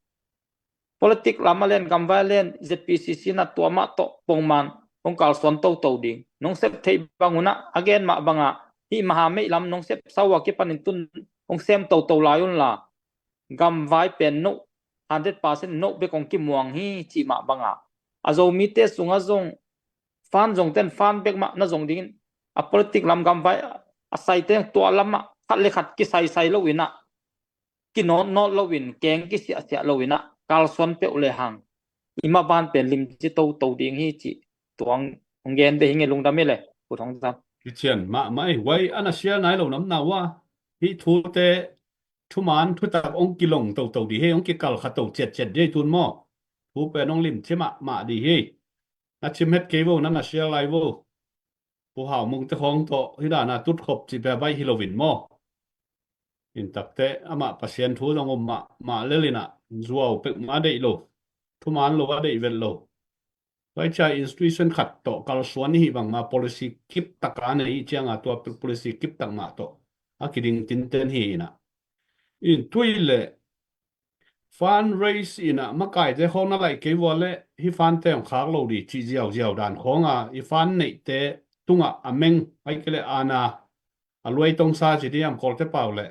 Politic lam a len, gamvai a len, Z P C C na tua mah tawh pongman hong kalsuan toto ding. Nong sep theih bang unah a gen mah banga hi maha meih lam nong sep sau a kipanin tun hong sem toto lai unla gamvai pen no hundred percent no bek hong kimuang hi cih mah banga a Zomite sungah zong fan zong ten fan bek mah na zong dingin a politic lam gamvai a saite tua lamah khat le khat kisaisai lo inah kinawtnawt loin keng kisiahsiah lo inah kalsuan peuh le hang i maban pen limci toto ding hi cih tuang hong gen ve hi nge lungdam hi le Pu Thawngzam. Kician mahmah ei, huai ana sial nai lo namna ua hi thute thuman thutak hong kilong toto dih hi, hong kikalkha to ciatciat dih hi tun maw? Thu pen hong limci mahmah dih hi. Na cim het kei vo, na na sial lai vo. Pu Hau Mung te khawng tawh hi dana tutkhop cih pia baih hi loin maw? In takte amah Pasian thu zong om mah, mah lel inah zuau pek mah a deih lo, thuman lo a deih vet lo. Pai cia institution khat tawh kalsuan ihi bangma policy kip taka nei cianga tua policy kip tak mah tawh a kiding tinten hi inah. In tui le Fundraise in ah makaite khawng na laih kei vua leh hih fund te hong khak lo ding cih ziauziau dan khawng a, i fund neihte tungah a meng, ahih kei leh ana, a luai tongsa ci ding hiam Kawlte pau leh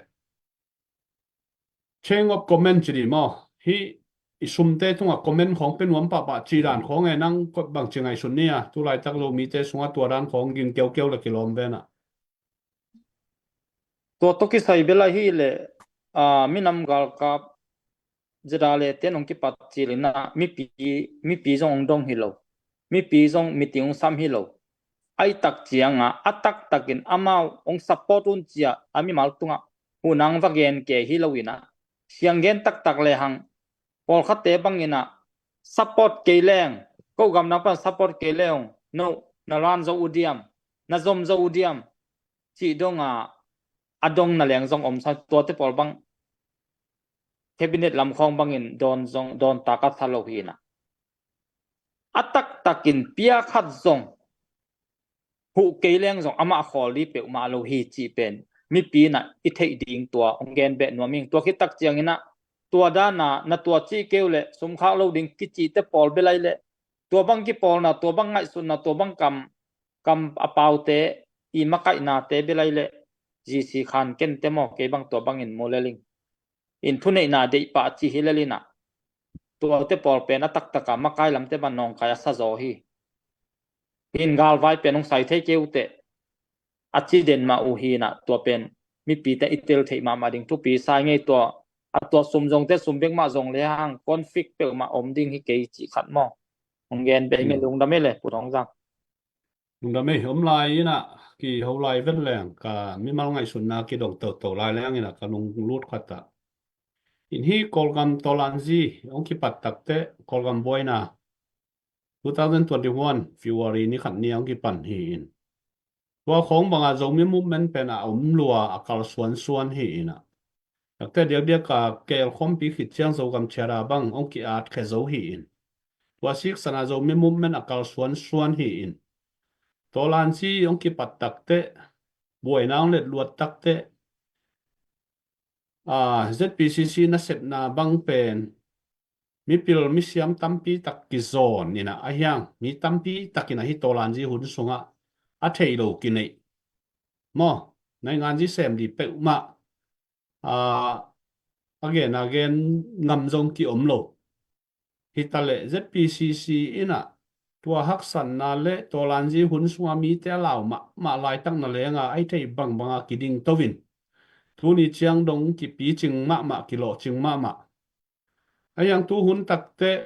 chain of command ci ding maw? Hih i sumte tungah command khawng pia nuam pahpah cih dan khawng e, nang bangci ngaihsun ni a, tu laitak Zomite sungah tua dan khawng gingkeukeu leh kilawm ven ah. Tua tawh kisai bel ahi leh, aa, minam galkap ZRA te in hong kipat cil in ah mipi, mipi zong hong dong hi lo. Mipi zong meeting hong sam hi lo. Ahih tak ciangah a taktakin amau hong support un ci-a a mimal tungah huhna hong va gen kei hi lo in ah, siang gen taktak lehang pawlkhatte bang in ah support kei leng, ko gamdang pan support kei leng, no, na ran zo uh diam, na zom zo uh diam cih dong a, a dong na leng zong om sa, tuate pawl bang cabinet lam khawng bangin dawn zong, dawn tak a sa lo hi in ah, a taktakin pia khat zong huh kei leng zong amah khawl ding peuhmah lo hi cih pen mipi in ah i theih ding tua hong gen beh nuam ing. Tua khit tak ciangin ah tua dan a na tua cih kei uh leh sum khak lo ding kicihte pawl bel ahi leh, tua bang kipawlna, tua bang ngaihsutna, tua bang kam, kam a paute, i makaihnate bel ahi leh, GC Khan Kente maw, kei bang tua bangin mu lel ing. In thuneihna deih pah ci hi lel in ah, tuate pawl pen a taktak a makai lamte bang nawngkai a sa zaw hi. In galvai pen hong sai thei kei uh teh, a ci den mah uh hi in ah, tua pen mipite i tel theih mahmah ding thupi sa ing ei. Tua, a tua sum zongte sum bek mah zong lehang conflict peuhmah om ding hi kei cih khat maw? Hong gen beh ing ei. Hmm. Lungdam ei le Pu Thawng Zang. Lungdam ei, om lai in ah kiho lai vet leng ka mimal ngaihsutna kidong toto lai leng in ah ka lunglut khat ah, in hih Kawlgam tawlanzi hong kipat tak teh, Kawlgam buaina two thousand twenty-one February ni khat ni a hong kipan hi in, tua khawng bang a Zomi movement pen a om lua, a kalsuansuan hi in ah, tak teh diakdiak a keel khawmpi khit ciang Zogam Charter bang hong ki-at khia zo hi in, tua siksan a Zomi movement a kalsuansuan hi in, tawlanzi hong kipat tak teh, buaina hong let luat tak teh, aa, ZPCC nasepna bang pen mipil misiam tampi tak kizawn in ah, ahi hang mi tampi tak in ah hih tawlanzi hun sungah a thei lo kineih maw, nainganzi sem ding peuhmah, aa, a gen a gen ngam zong kiom lo. Hi ta leh ZPCC in ah tua haksatna le tawlanzi hun sunga mite a lau mahmah laitak na leng a, ahi thei bangbang a kiding to in, tuni ciang dong kipicing mahmah, kilawhcing mahmah. Ahi hang tu hun tak teh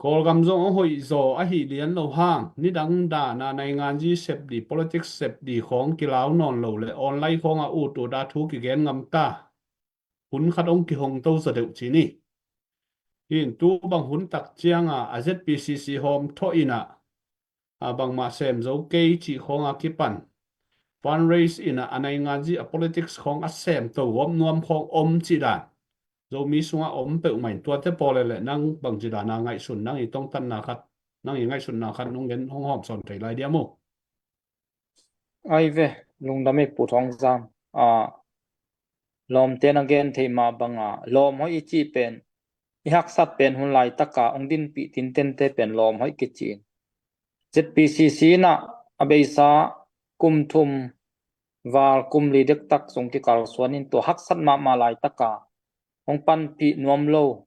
Kawlgam zong a hoih zaw ahih lian lo hang, nidang dan a nainganzi sep ding, politics sep ding khawng kilau nawn lo leh online khawng a ut ut a thu kigen ngam ta, hun khat hong kihong to zaw deuh ci ni. In tu bang hun tak ciang a, a ZPCC hawmthawh in ah, a bangmah sem zo kei cih khawng a kipan, fundraise in ah a nainganzi a politics khawng a sem to gawp nuam khawng om cih dan Zomi sungah om peuhmah in, tuate pawl leh nang bangci dan a ngaihsun, nang i tongtatna khat, nang i ngaihsutna khat hong gen, hong hawm sawn thei lai diam uh? Ai ve, lungdam ei Pu Thawng Zang. A, lawmte na gen theih mah bang a, lawm hoih i cih pen, i haksat pen hun laitak a hong dinpih tintente pen lawm hoih kici in, ZPCC in ah a beisa kum thum val kum li dektak sung kikalsuan in, tua haksat mahmah laitak a hong panpih nuam lo,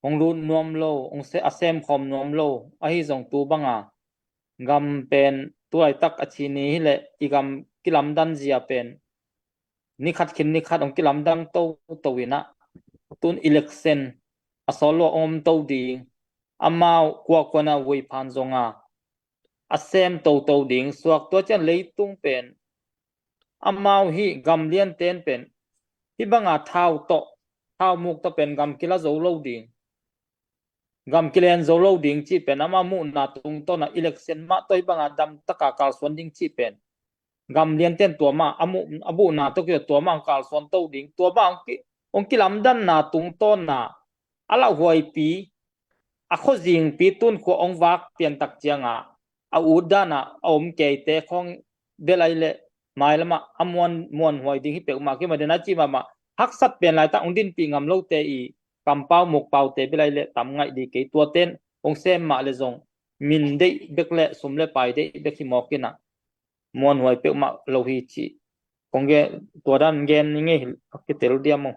hong lut nuam lo, hong se-, a semkhawm nuam lo, ahi zong tu bang a gam pen tu laitak a ci ni hi leh i gam kilamdan zia pen ni khat khin ni khat hong kilamdang toto in ah, tun election a sawt lo a om to ding, amau kuakua na vuiphan zong a a sem toto ding suak. Tua ciang leitung pen, amau hih gam lianten pen hih bang a thau tawh, thau muk tawh pen gam kila zo lo ding, gam kilen zo lo ding cih pen amau muhna tungtawn a, election mah tawh hih bang a damtak a kalsuan ding cih pen gam lianten tua mah a muh, a muhna tawh ki, tua mah hong kalsuan to ding, tua mah hong ki, hong kilamdanna tungtawn a, a lauhuaipi, a khuazingpi tun khua hong vak pian tak ciang a, a ut dan a a om keite khawng bel ahi leh mailam ah a muan, muanhuai ding hi peuhmah, kei mah den a ci mahmah, haksat pen laitak hong dinpih ngam lote i kampau mukpaute bia lai le tam ngaih dih kei, tuate in hong sem mah le zong min deih bek le sum le pai deih bek hi mawk inah muanhuai peuhmah lo hi ci. Kong gen, tua dan gen ni ngei hi, a kitel diam uh.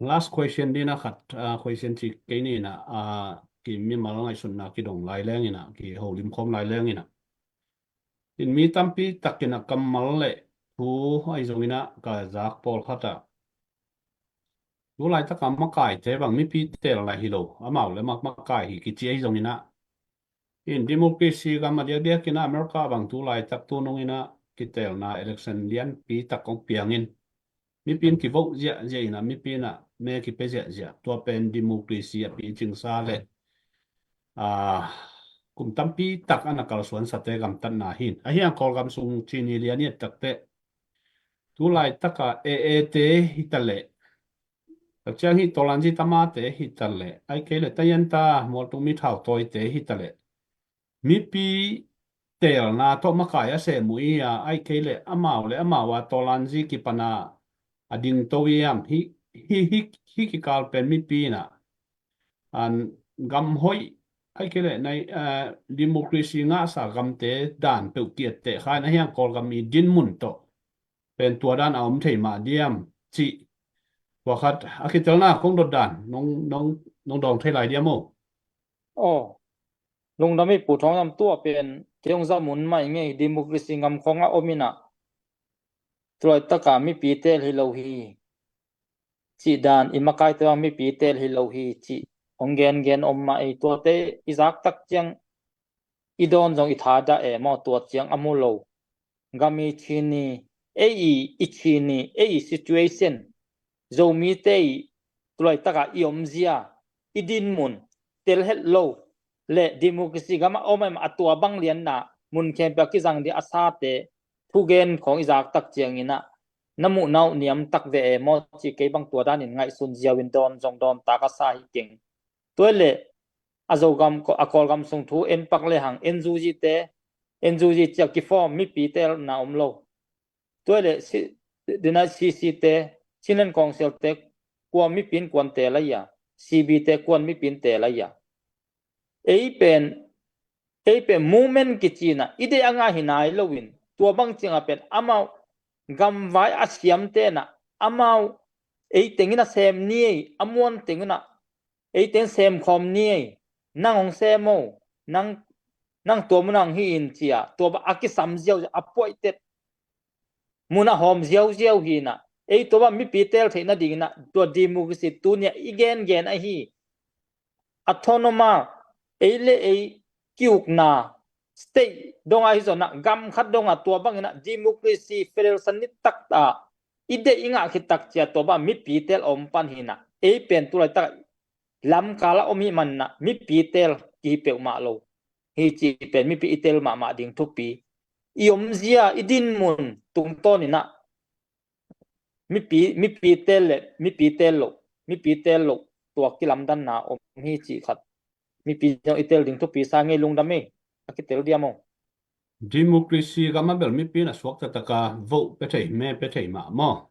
Last question dina khat, ah, question ci kei ni inah, ah, ki mimal ngaihsutna kidong lai leng inah, kiholim khawm lai leng inah. In mi tampi takin a kammal le thu ahi zong inah ka zak pawlkhat ah tu laitaka makaite bang mipi telna hi lo, amau le mak makai hi kici ahi zong inah. In democracy gam a diakdiak inah America bang tu laitak tu nung inah kitelna election lianpi tak kong piangin mipi in kivoh ziahziah inah, mipi inah me kipia ziahziah, tua pen democracy a picingsa le, ah, kum tampi tak ana kalsuansate gamtatna hi. Ahi hang Kawlgam sung Chin lian i et takteh tu laitaka A A te hi ta leh, tak ciang hi Tawlanzi Tamate hi ta leh, ahih kei leh Tayanta Mualtung Mithautawite hi ta leh, mipi telna tawh makai a sem uh hi a, ahih kei leh amau le amau a Tawlanzi kipana a dingto hiam, hi, hi, hi, hi kikal pen mipi inah an gam hoih, ahih kei leh nai, eh, democracy ngahsa gamte dan peuh ki etteh kha in, ahi hang Kawlgam i dinmun tawh pen tua dan a om thei mah diam cih tua khat a kitelna kong dot dan nong, nong, nong dawng thei lai diam aw? Aw, lungdam hi Pu Thawng Zam, tua pen kei hong zam un mah i ngei, democracy gam khawng a om inah tu laitaka mipi tel hi lo hi cih dan, i makaite bang mipi tel hi lo hi cih hong gengen om mah ei, tuate i zak tak ciang i dawn zong i thadah e maw, tua ciang a mu lo. Gam i Chin i, ei i, i Chin i, ei i situation, Zomite i tu laitaka i omzia, i dinmun tel het lo le democracy gam a om em a, tua bang lianna mun khempeuh a kizang ding a sate thugen khawng i zak tak ciang inah na muhna uh niam tak ve e maw ci, kei bang tua danin ngaihsun ziau in dawn zong dawn tak a sa hi keng. Tua le a Zogam, a Kawlgam sung thu en pak le hang N U G te, N U G cia kiform mipi telna om lo. Tua le si, dina C C te, Chinland Council te, kua mipi in kuan tel a ia, C B te kuan mipi in tel a ia. Ei pen, ei pen movement kici inah i deih a ngah hi nai lo in, tua bang ciang a pen amau gamvai a siamte inah amau ei teng inah sem ni ei, a muan teng inah ei teng sem khawm ni ei, nang hong sem o, nang, nang tua mun ah hong hi in cia, tua bang a kisam ziau, a puaitet mun ah hawm ziauziau hi inah, ei tua bang mipi tel theih nading inah tua democracy tuni a i gengen ahi, autonomous, ei le ei kiukna state dong a hi zong inah, gam khat dong a tua bang inah democracy federation nitak a i deih i ngah khit tak cia tua bang mipi tel om pan hi inah, ei pen tu laitak lamkal a om hi man inah mipi tel kihi peuhmah lo hi cih pen mipi i tel mahmah ding thupi. I omzia, i dinmun tungtawn inah mipi, mipi tel le mipi tel lo, mipi tel lo, tua kilamdanna om hi cih khat mipi zong i tel ding thupi sa ngei, lungdam ei, a kitel diam aw. Democracy gam a bel mipi in a suakta taka vote pia thei, me pia thei mah maw?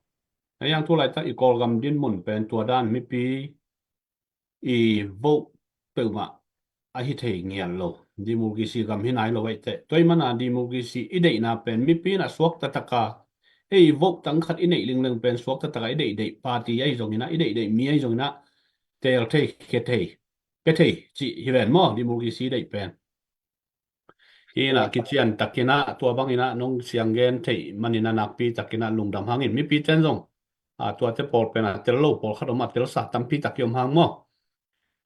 Ahi hang tu laitak i Kawlgam dinmun pen tua dan mipi i vote peuhmah a hi thei ngial lo. Democracy gam hi nai lo ahih teh. Tua ahih mana democracy i deihna pen mipi in a suakta taka ei vote tang khat i neih lingleng pen suakta taka i deihdeih party ahi zong inah, i deihdeih mi ahi zong inah tel thei, khia thei, pia thei cih hi ven maw, democracy i deih pen. Hi inah kician tak inah tua bang inah nong siang gen theih man inah nakpi tak inah lungdam hangin, mipi ten zong, a, tuate pawl pen a tel lo pawlkhat om a, telsa tampi tak i om hang maw?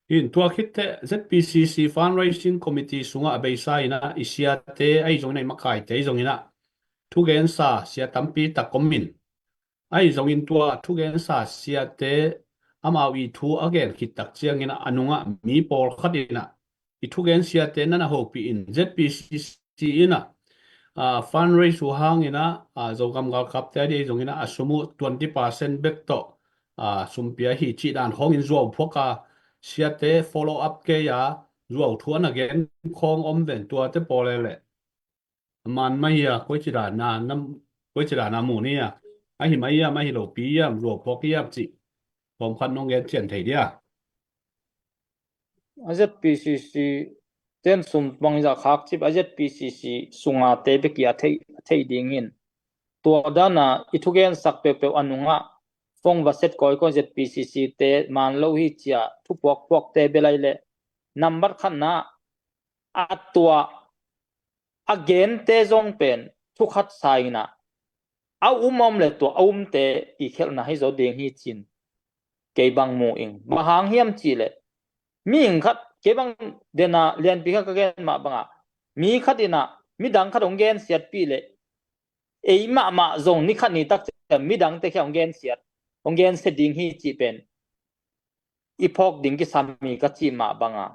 Hi in tua khit teh Z P C C Fundraising Committee sungah a beisa inah i siate ahi zong inah, i makaite ahi zong inah thugensa sia tampi tak om in, ahi zongin tua thugensa siate amau i thu a gen khit tak ciangin a nungah mi pawlkhat inah i thugen siate nan a hopih in Z P C C inah, a, fundraise uh hang inah, a, Zogam galkapte a dih ahi zongin a sum uh twenty percent bek tawh, a, sum pia hi cih dan khawngin zuau phuak a, siate follow up kei a, zuau thu a na gen khawng om ven, tuate pawl e leh man mah hi a, koici dan a, nam, koici dan a mu ni a. Ahi mah hiam, ahi lopi hiam, zuau phawk hiam cih tawmkhat nong gen cian thei dia? A ZPCC ten sum bangzah khak cip a ZPCC sunga te bek i a thei, a thei ding in. Tua dana i thugensak peuhpeuh a nungah fong va set kawikawi ZPCC te man lo hi cia thu puakpuak te belai le nambat khatna a tua a gente zong pen thukhat sa inah a um om le tua a umte i khelhna hi zo ding hi cin kei bang mu ing. Bang hang hiam cih leh mi ing khat kei bang dena lianpi khat ka gen mah bangah mi khat inah midang khat hong gensiatpih leh ei mahmah zong ni khat ni tak ciang midangte khia hong gensiat hong gensia ding hi cih pen i phawk ding kisam hi ka cih mah banga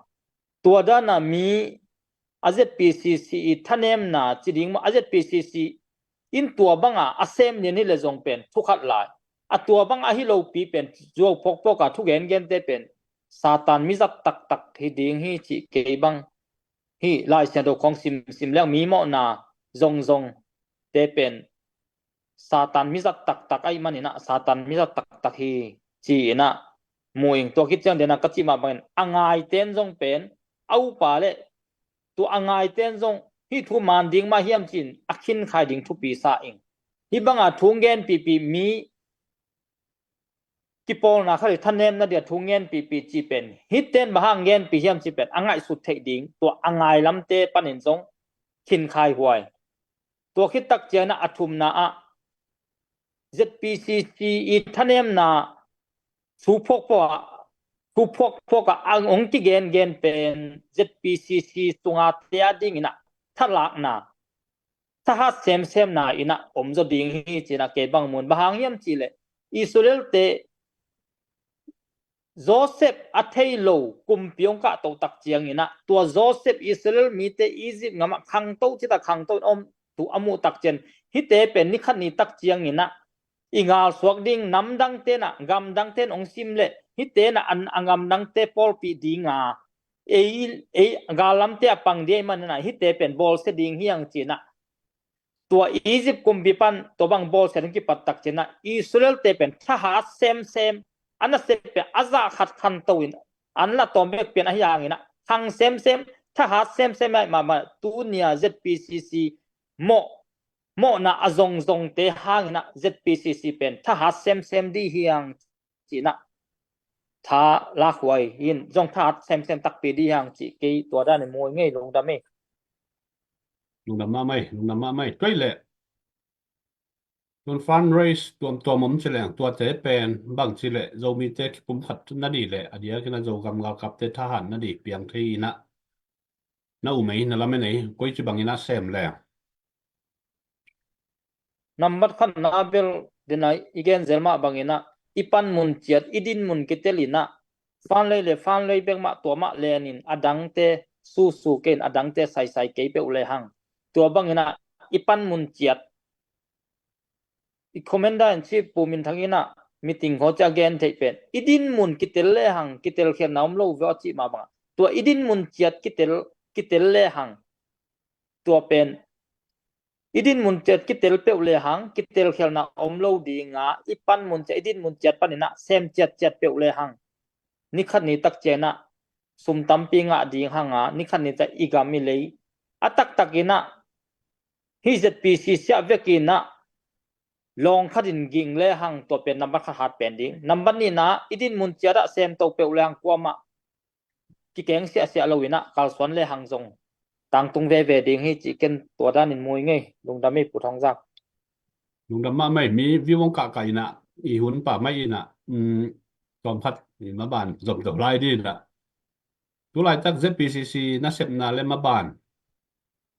tua dana mi a ZPCC i thanemna ci ding maw a ZPCC in tua banga a sem lian hi le zong pen thukhat lai a tua bang ahi lopi pen zuau phawkphawk a thugen gente pen Satan mizat taktak hi ding hi cih kei bang hi Lai Siangtho khawng simsim leng mi mawhna zongzong te pen Satan mizat taktak ahi maninah Satan mizat taktak hi ci inah mu ing. Tua khit ciang dena ka cih mah bangin a ngaiten zong pen a upa le tua a ngaiten zong hih thu man ding mah hiam cin a khinkhai ding thupi sa ing. Hih banga thu ngenpipi mi kipawlna khat i thanemna dia thu ngenpipi cih pen hiten bang hang ngenpi hiam cih pen a ngaihsut theih ding tua a ngailamte panin zong khinkhai huai. Tua khit tak ciangin a thumna ah ZPCC i thanemna thu phuakphuak ah thu phuakphuak ah ang hong kigengen pen ZPCC sunga tia dingin a thalakna thahat semsemna inah om zaw ding hi cinah kei bang mun bang hang hiam cih leh Israel te Joseph a thei lo kumpi hong kahto tak cianginah tua Joseph Israel mite Egypt ngamah khangto cita khangto in om tu a muh tak cian hite pen ni khat ni tak cianginah i ngalsuak ding namdang tenah gamdang ten hong sim leh hite na an a gamdang te pawlpih dinga ei ei gallamte a pang dia i manina hite pen bawlsia ding hiang cinah tua Egypt kumpi pan tua bang bawlsia ding kipat tak cinah Israel te pen thahat semsem a nasep pen a zah khat khanto in an la tawm bek pian ahi hanginah khang semsem thahat semsem ai mahmah tunia ZPCC mawh mawhna a zongzongte hanginah ZPCC pen thahat semsem dih hiang cinah tha lakhuai in zong thahat semsem takpi dih hiang cih kei tua dan i muai ngei lungdam ei. Lungdam mahmah ei, lungdam mahmah ei. Tuai leh tun fundraise tuamtuam om cileng tuate pen bang cileh Zomite kipumkhat nadih leh a diakinah Zogam galkapte thahat nadih piang thei inah na um ei na lamen ei koici banginah sem leng. Nambat khatna bel dena i genzel mah banginah i panmun ciat i dinmun kitel inah fanlei le fanlei bek mah tua mah lenin a dangte susu kein a dangte saisai kei peuh lehang tua banginah i panmun ciat i commander in chief Pu Min Thang inah meeting khaw ciah gen theih pen i dinmun kitel lehang kitel khelna om lo veu a cih mah bangah tua i dinmun ciat kitel kitel lehang tua pen i dinmun ciat kitel peuh lehang kitel khelna om lo dinga i panmun ciat i dinmun ciat paninah sem ciatciat peuh lehang ni khat ni tak cianah sum tampi ngah ding hanga ni khat ni ciah i gam i lei a taktakinah hih ZPCC ah vekinah lawng khatin ging lehang tua pen nambat khat hat pen ding nambat nihna i dinmun ciatah semto peuh lehang kuamah kikeng siahsiah loinah kalsuan lehang zong tangtung veve ding hi cih ken tua danin mui ngei. Lungdam ei Pu Thawng Zam. Lungdam mahmah ei mi viewing kahkah inah i hun pa mai inah tawmkhat i maban zomto lai dinah tulaitak ZPCC nasepna le maban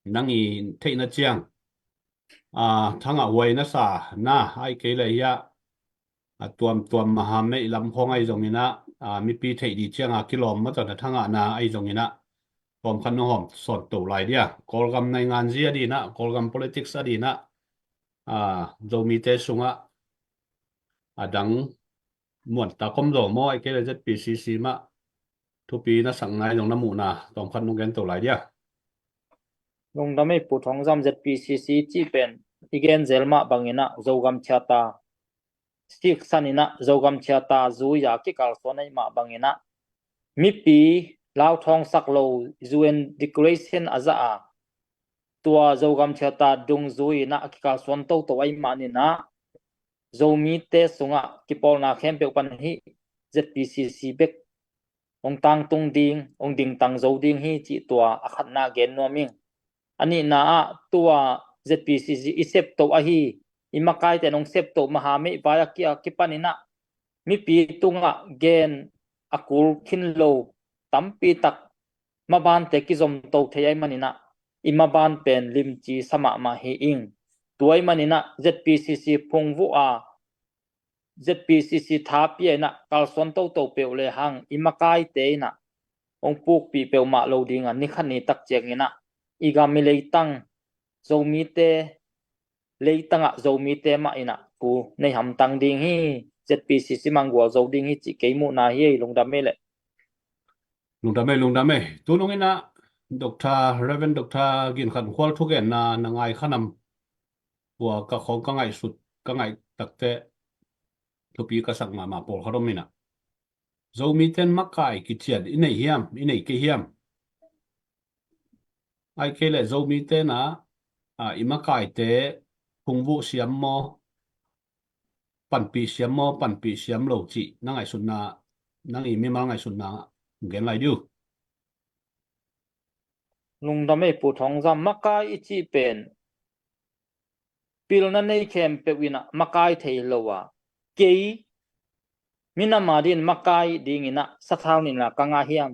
nang i theihna ciang a thangah huai nasa na ai kei le hiah a tuamtuam mahameih lam khawng ahi zonginah a mipi theih dih cianga kilawm matawn a thangahna ahi zonginah tawmkhat nong hawm sawnto lai dia Kawlgam nainganzi a dinah Kawlgam politics a dinah a Zomite sungah a dang muan ta kom zo maw ai kei le ZPCC mah thupi na sak ngai zong na muhna tawmkhat nong gento lai dia. Lungdam ei Pu Thawng Zam. ZPCC cih pen i genzel mah banginah Zogam thiata siksan in ah Zogam Charter zui-a kikalsuan ahih mah bangin ah mipi lauthawngsak lo, U N declaration a za a, tua Zogam Charter dungzui in ah a kikalsuan toto ahih manin ah Zomite sungah kipawlna khempeuh pan hih Z P C C bek hong tangtung ding, hong dingtang zo ding hi cih tua a khatna gen nuam ing. A nihna ah tua Z P C C i septo ahi, i makaite in hong septo maha meih vai a kia kipan in ah mipi tungah gen a kul khin lo tampi tak mabante kizomto thei ahih manin ah i maban pen limci sa mahmah hi ing. Tua ahih manin ah Z P C C phungvuh a Z P C C tha pia in ah kalsuan toto peuh lehang i makaite in ah hong pukpih peuhmah lo ding a, ni khat ni tak ciangin ah i gam i leitang Zomite, leitangah Zomite mah in ah thu nei hamtang ding hi, Z P C C manggual zo ding hi cih kei muhna hi. Lungdam ei leh. Lungdam ei, lungdam ei. Tunung in ah Doctor, Reverend Doctor Gin Khan Khual thugenna na ngai kha nam? Tua ka khawng ka ngaihsut, ka ngaih takteh thupi ka sak mahmah pawlkhat om in ah, Zomite in makai kician i nei hiam, i nei kei hiam? Ahih kei leh Zomite in ah, a, i makaite phungvuh siam maw, panpih siam maw, panpih siam lo cih na ngaihsutna, nang i mimal ngaihsutna gen lai diu. Lungdam ei Pu Thawng Zam, makai i cih pen pilna nei khempeuh in ah makai thei lo a, kei minam a dingin makai dingin ah sathau nihna ka ngah hiam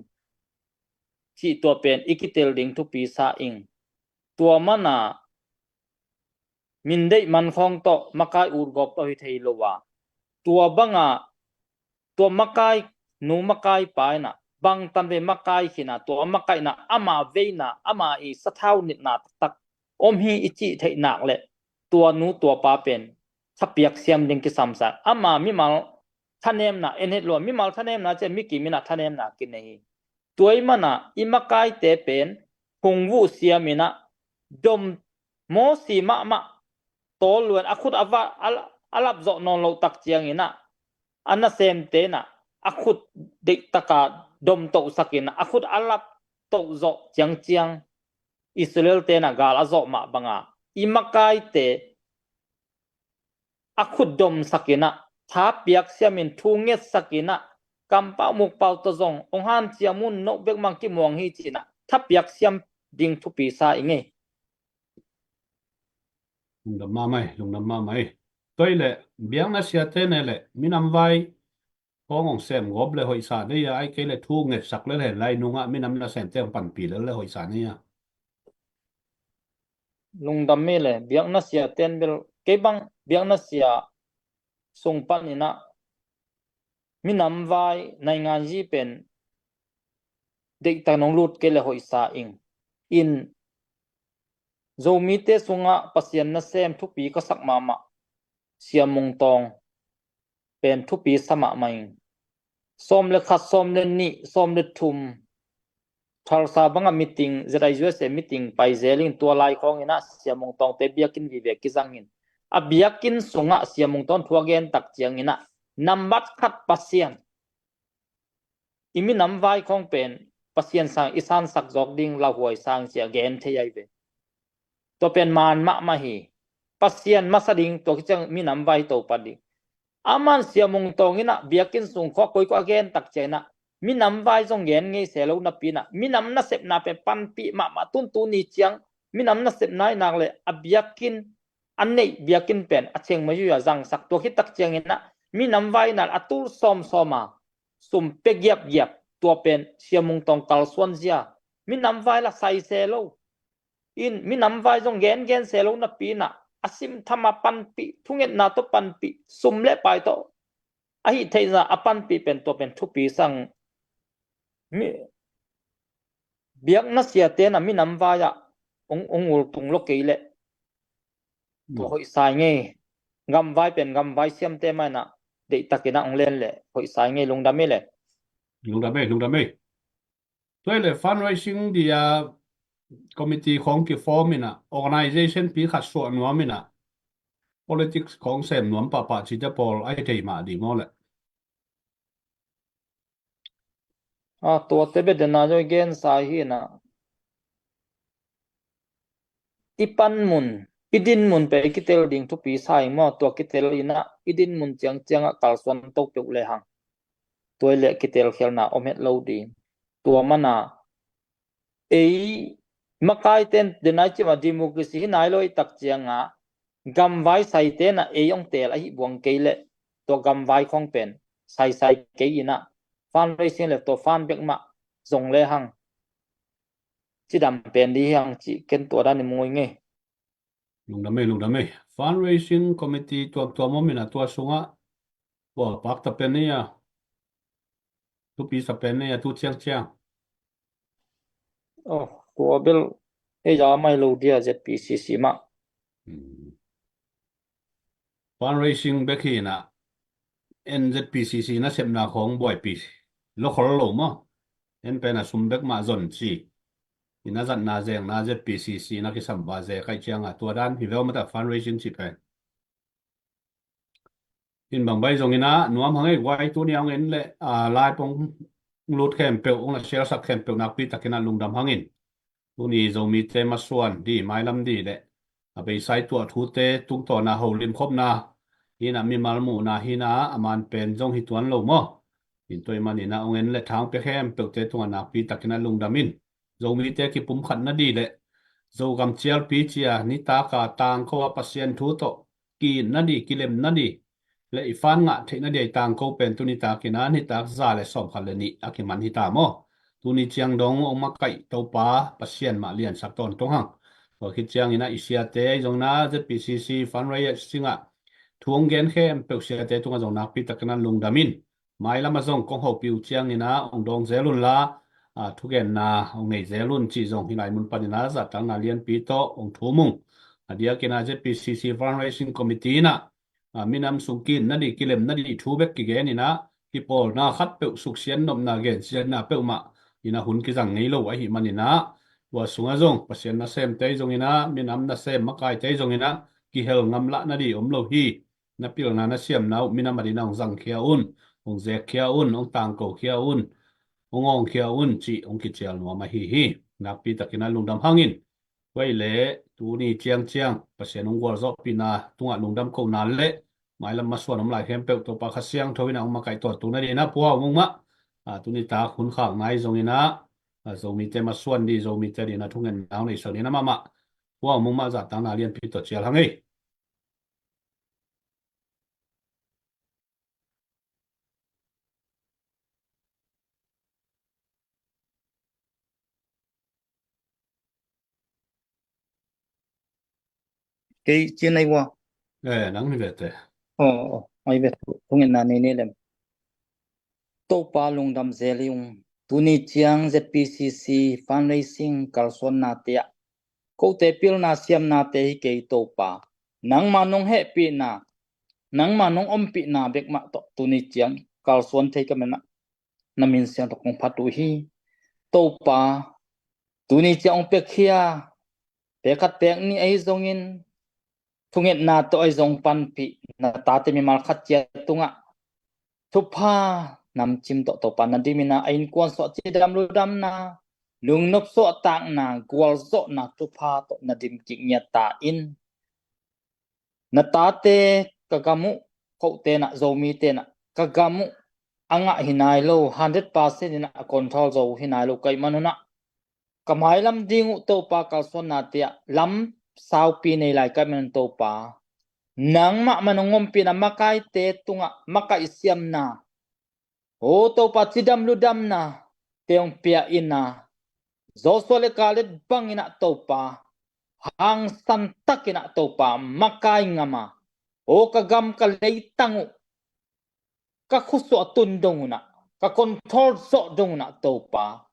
cih tua pen i kitel ding thupi sa ing. Tua man a min deih man khawng tawh makai utgawp tawh hi thei lo a, tua bang a tua makai nu makai pa in ah bangtan vei makai khin a, tua makaihna ama veina ama i sathau nihna taktak om hi i cih theih nak leh tua nu tua pa pen thapiak siam ding kisam sa. Ama mimal thanemna en het lo a, mimal thanemna ciang mi kim in ah thanemna kinei hi. Tua ahih man a i makaite pen phungvuh siam in ah dom, mawsi mahmah tawl lua in a khut a va, a, a lap zawh nawn loh tak ciangin ah a nasemte in ah a khut deihtak a dom tohsak in ah a khut a lap toh zawh ciangciang Israel-te in ah gal a zawh mah bang a i makaite a khut domsak in ah, tha piak siam in, thu ngetsak in ah, kampau mukpau tawh zong hong hanciam un, no bek mah kimuang hi ci in ah thapiak siam ding thupi sa ing ei. Lungdam mahmah ei, lungdam mahmah ei. Tua ahih leh biakna siate in leh minam vai khawng hong sem gawp leh hoihsa nei a, ahih kei leh thu ngetsak lel hen lai nungah minam nasemte hong panpih lel leh hoihsa nei a. Lungdam ei leh, biakna siate in bel, kei bang biakna sia sung pan in ah minam vai nainganzi pen deihtak in hong lut kei leh hoihsa ing. In Zomite sungah Pasian nasem thupi ka sak mahmah Sia Mung Tawng pen thupi sa mahmah ing. Sawm le khat, sawm le nih, sawm le thum Tulsa bangah meeting, Z I U S A meeting pai zel in, tua lai khawng in ah Sia Mung Tawngte biakinn vive kizang in, a biakinn sungah Sia Mung Tawng thu a gen tak ciangin ah nambat khat Pasian, i minam vai khawng pen Pasian sang i sansak zawk ding lauhuai sang ci a gen thei ahi ve. Tua pen man mahmah hi. Pasian masa ding, tua khit ciang minam vai Topa ding. Aman Sia Mung Tawng in ah biakinn sung khawng koikoi a gen tak ciang in ah minam vai zong gen ngei se lo napi in ah minam nasepna pen panpih mahmah, tun tuni ciang minam nasepna ahih nak leh a biakinn, a neih biakinn pen a ciang ma yui a zangsak, tua khit tak ciangin ah minam vai in ah a tul sawmsawm a sum pia giapgiap, tua pen Sia Mung Tawng kalsuan zia. Minam vai la sai se lo in, minam vai zong gengen se lo napi in ah a simtham a panpih, thungetna tawh panpih, sum le pai tawh a hih theihna a panpih pen, tua pen thupi sa ing. Mi, biakna siate in ah minam vai ah hong, hong ultung lo kei leh tua hoihsa ing ei. Gamvai pen gamvai siamte mah in ah deihtak in ah hong len leh hoihsa ing ei. Lungdam ei leh. Lungdam ei, lungdam ei. Tua ahih leh fundraising dia committee khawng kiform in ah, organization pi khat suah nuam in ah, politics khawng sem nuam pahpah cite pawl a hi thei mah ding aw leh. A, tuate bia dena zong i gensa hi na. I pan mun, i din mun pia i kitel ding thupi sa ing maw, tua kitel ina i din mun ciangciang ah kalsuan to peuh le hang. Tua i le kitel khialna om het lo ding. Tua mana ei makaiten denai cima democracy hi nai lo i tak cianga gamvai saite na ei ong tel ahi buang kei le tua gamvai khong pen saisai kei ina fundraising le tua fan bek mah zong le hang cidam pen di hiang ci ken tua dan i mungui ngei. Lungdam ei, lungdam ei. Fundraising committee tuamtuam om ina tua sungah tua pakta pen nei a thupi sa pen nei a tu ciangciang. Oh, tua bel ei za mai lo dia Z P C C mah. Hmm. Fundraising bek hi ina en Z P C C nasepna khawng buaipi lo khol lo maw. En pen a sum bek mah zon ci ina zatna zengna Z P C C na kisam ba ze kai cianga tua dan hi veu mata fundraising ci pen. In bang bai zong ina nuam hang ei guai tuni ang en le a lai pong lut khempeuh ong la sialsak khempeuh nakpi takin a lungdam hangin tuni Zomite masuan di mailam di le a beisai tuah thute tungtawna holim khopna hina mimal muhna hina a man pen zong hi tuan lo maw. In tua i man ina ong en le thang pia khempeuhte tungah nakpi takin a lungdam in Zomite kipumkhat na di le Zogam cialpi cia nitaka tangko a Pasian thu tawh ki-itna di, kilemna di le i fan ngah theihna di a i tangko pen tuni takin a nitak za le sawmkhat le nih a kiman hi ta maw. Tuni ciang dong ong makaih Topa Pasian mah liansak tawntung hang. Tua khit ciangin a i siate ahi zongin a Z P C C fundraising ah thu ong gen khempeuh siate tungah zong nakpi takin a lungdam in mailam a zong kong hopih uh ciangin a ong dawng zel un la a thugenna ong nei zel un cih zong hi lai mun panin a zahtakna lianpi tawh ong thum ung. A diakin a Z P C C fundraising committee in a a minam sung ki-itna di kilemna di thu bek kigen ina kipawlna khatpeuh suksiat nopna gensiatna peuhmah ina hun kizang ngei lo ahi man ina tua sungah zong Pasian nasemte zong ina minam nasem makaite zong ina kihel ngamlahna di om lo hi. Na pilna na siamna uh minam a dina ong zangkhia un, ong zekkhia un, ong tangkokhia un, ong awngkhia un cih ong kicial nuam ahi hi. Nakpi takin a lungdam hangin Tua i le tuni ciangciang Pasian ong gualzawhpihna tungah lungdam kohna le mailam masuan om lai khempeuh Topa Kha Siangtho in a ong makaih tawntung na di ina Pu Hau Mung mah a tuni tak hun khakna i zong ina a Zomite masuan di Zomite di ina thungetna ong neisak di ina mahmah Pu Hau Mung mah zahtakna lianpi tawh cial hang ei. Kei cin ai wa. Eh, nang ni vete. Oh, oh, ai vet. Tungin na ni ni lem. Topa lungdam zeliung. Tuni ciang Z P C C fundraising kalsuan na tia. Kote pilna siamnate hi kei Topa. Nangma nong hehpihna, nangma nong ompihna bek mah tawh tuni ciang kalsuan thei ka mena na min siang tawh kong phat uh hi. Topa, tuni ciang ong pekkhia, pekhat pekni ahi zongin, thungetna tawh ahi zong panpih, na tate mimal khat cia tungah thupha namcim tawh Topa na dimina a innkuan suah cidam ludamna, lungnop suahtakna, gualzawhna thupha tawh na dim kik ngiat ta in. Na tate ka gam uh, kote na Zomite na ka gam uh a ngah hi nai lo, hundred percent ina a control zo hi nai lo kaih manunah ka mailam ding uh Topa kalsuanna tiah lam saupi nei lai kaih manun Topa nangmah man hong ompihna makaite tungah makaih siamna O Topa cidam ludamna te hong pia ina Joshua le Caleb bang ina Topa hangsan tak ina Topa makai ngama o ka gam ka leitang uh ka khusuah tun dong una ka control zawh dong una Topa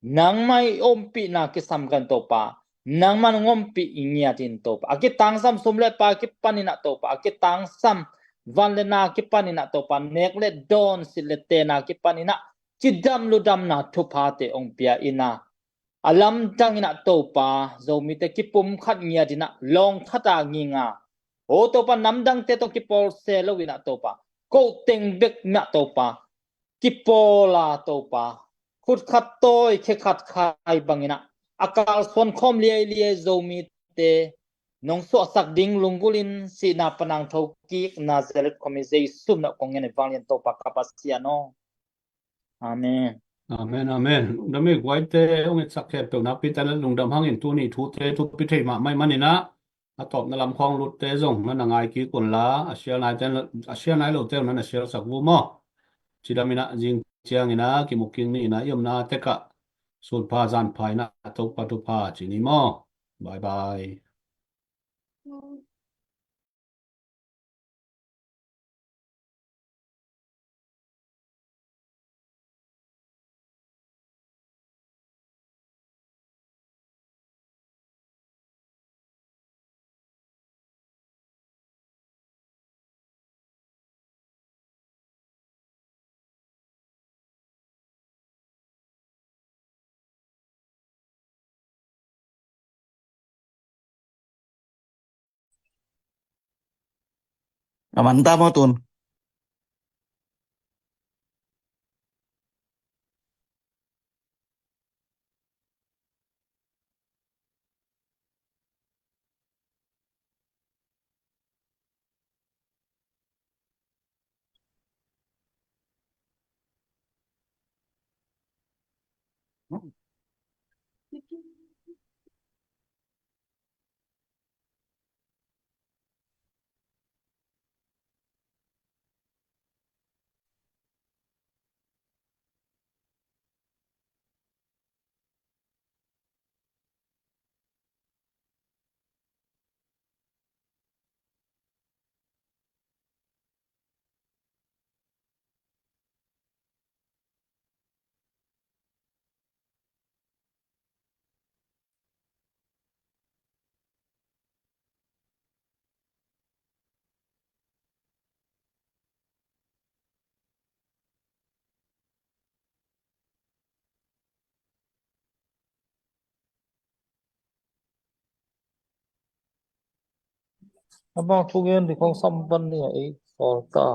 nangmah i ompihna kisam kan Topa nangmah nong ompih i ngiat in Topa a kitangsam sum le pa kipan ina Topa a kitangsam van le na kipan ina Topa nek le dawn sit le tena kipan ina cidam ludamna thuphate ong pia ina a lamdang ina Topa Zomite kipum khat ngiat ina lawng khata nginga O Topa, namdangte tawh kipawl se lo in ah Topa, ko teng bek in ah Topa, kipawl a Topa, khut khat tawi khe khat khai bangin ah a kalsuan khawm liailiai Zomite nong suahsak ding lunggulhin sihna pan a thokik Nazareth khuami Jesu min ah kong ngen hi vanglian Topa ka Pasian aw. Amen. Amen, amen. Lungdam ei guaite, hong itsak khempeuh nakpi takin lungdam hangin tuni thute thupi thei mahmah ahih manin ah a tawpna lam khawng lutte zong na na ngai kik unla, a share naite, a share nai lote un na na share sak un maw. Cidam in ah zing ciangin ah kimu kik ni in ah, i omna tek ah sun pha zan pha in ah Topa thupha ci ni maw. Bye bye. A man ta maw tun. Abang thugen di khong sampan ni a ei solta.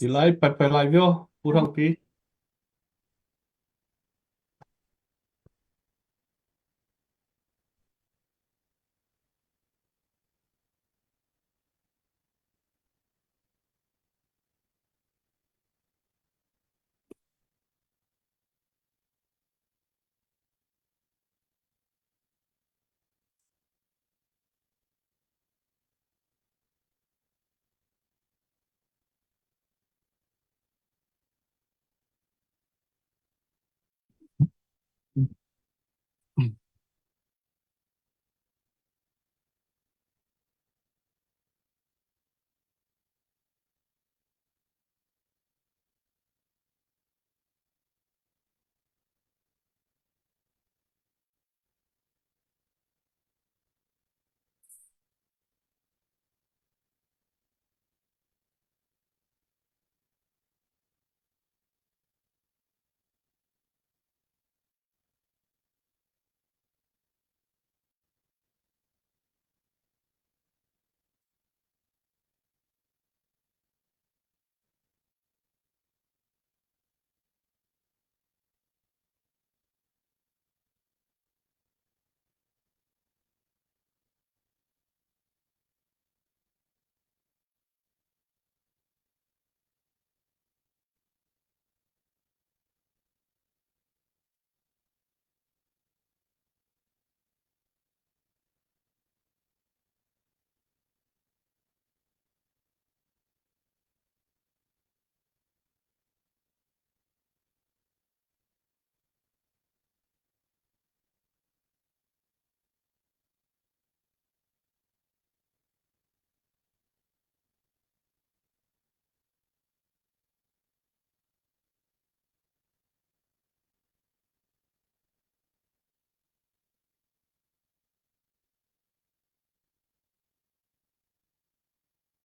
Ilai pai pai lai vio, pu thang pi.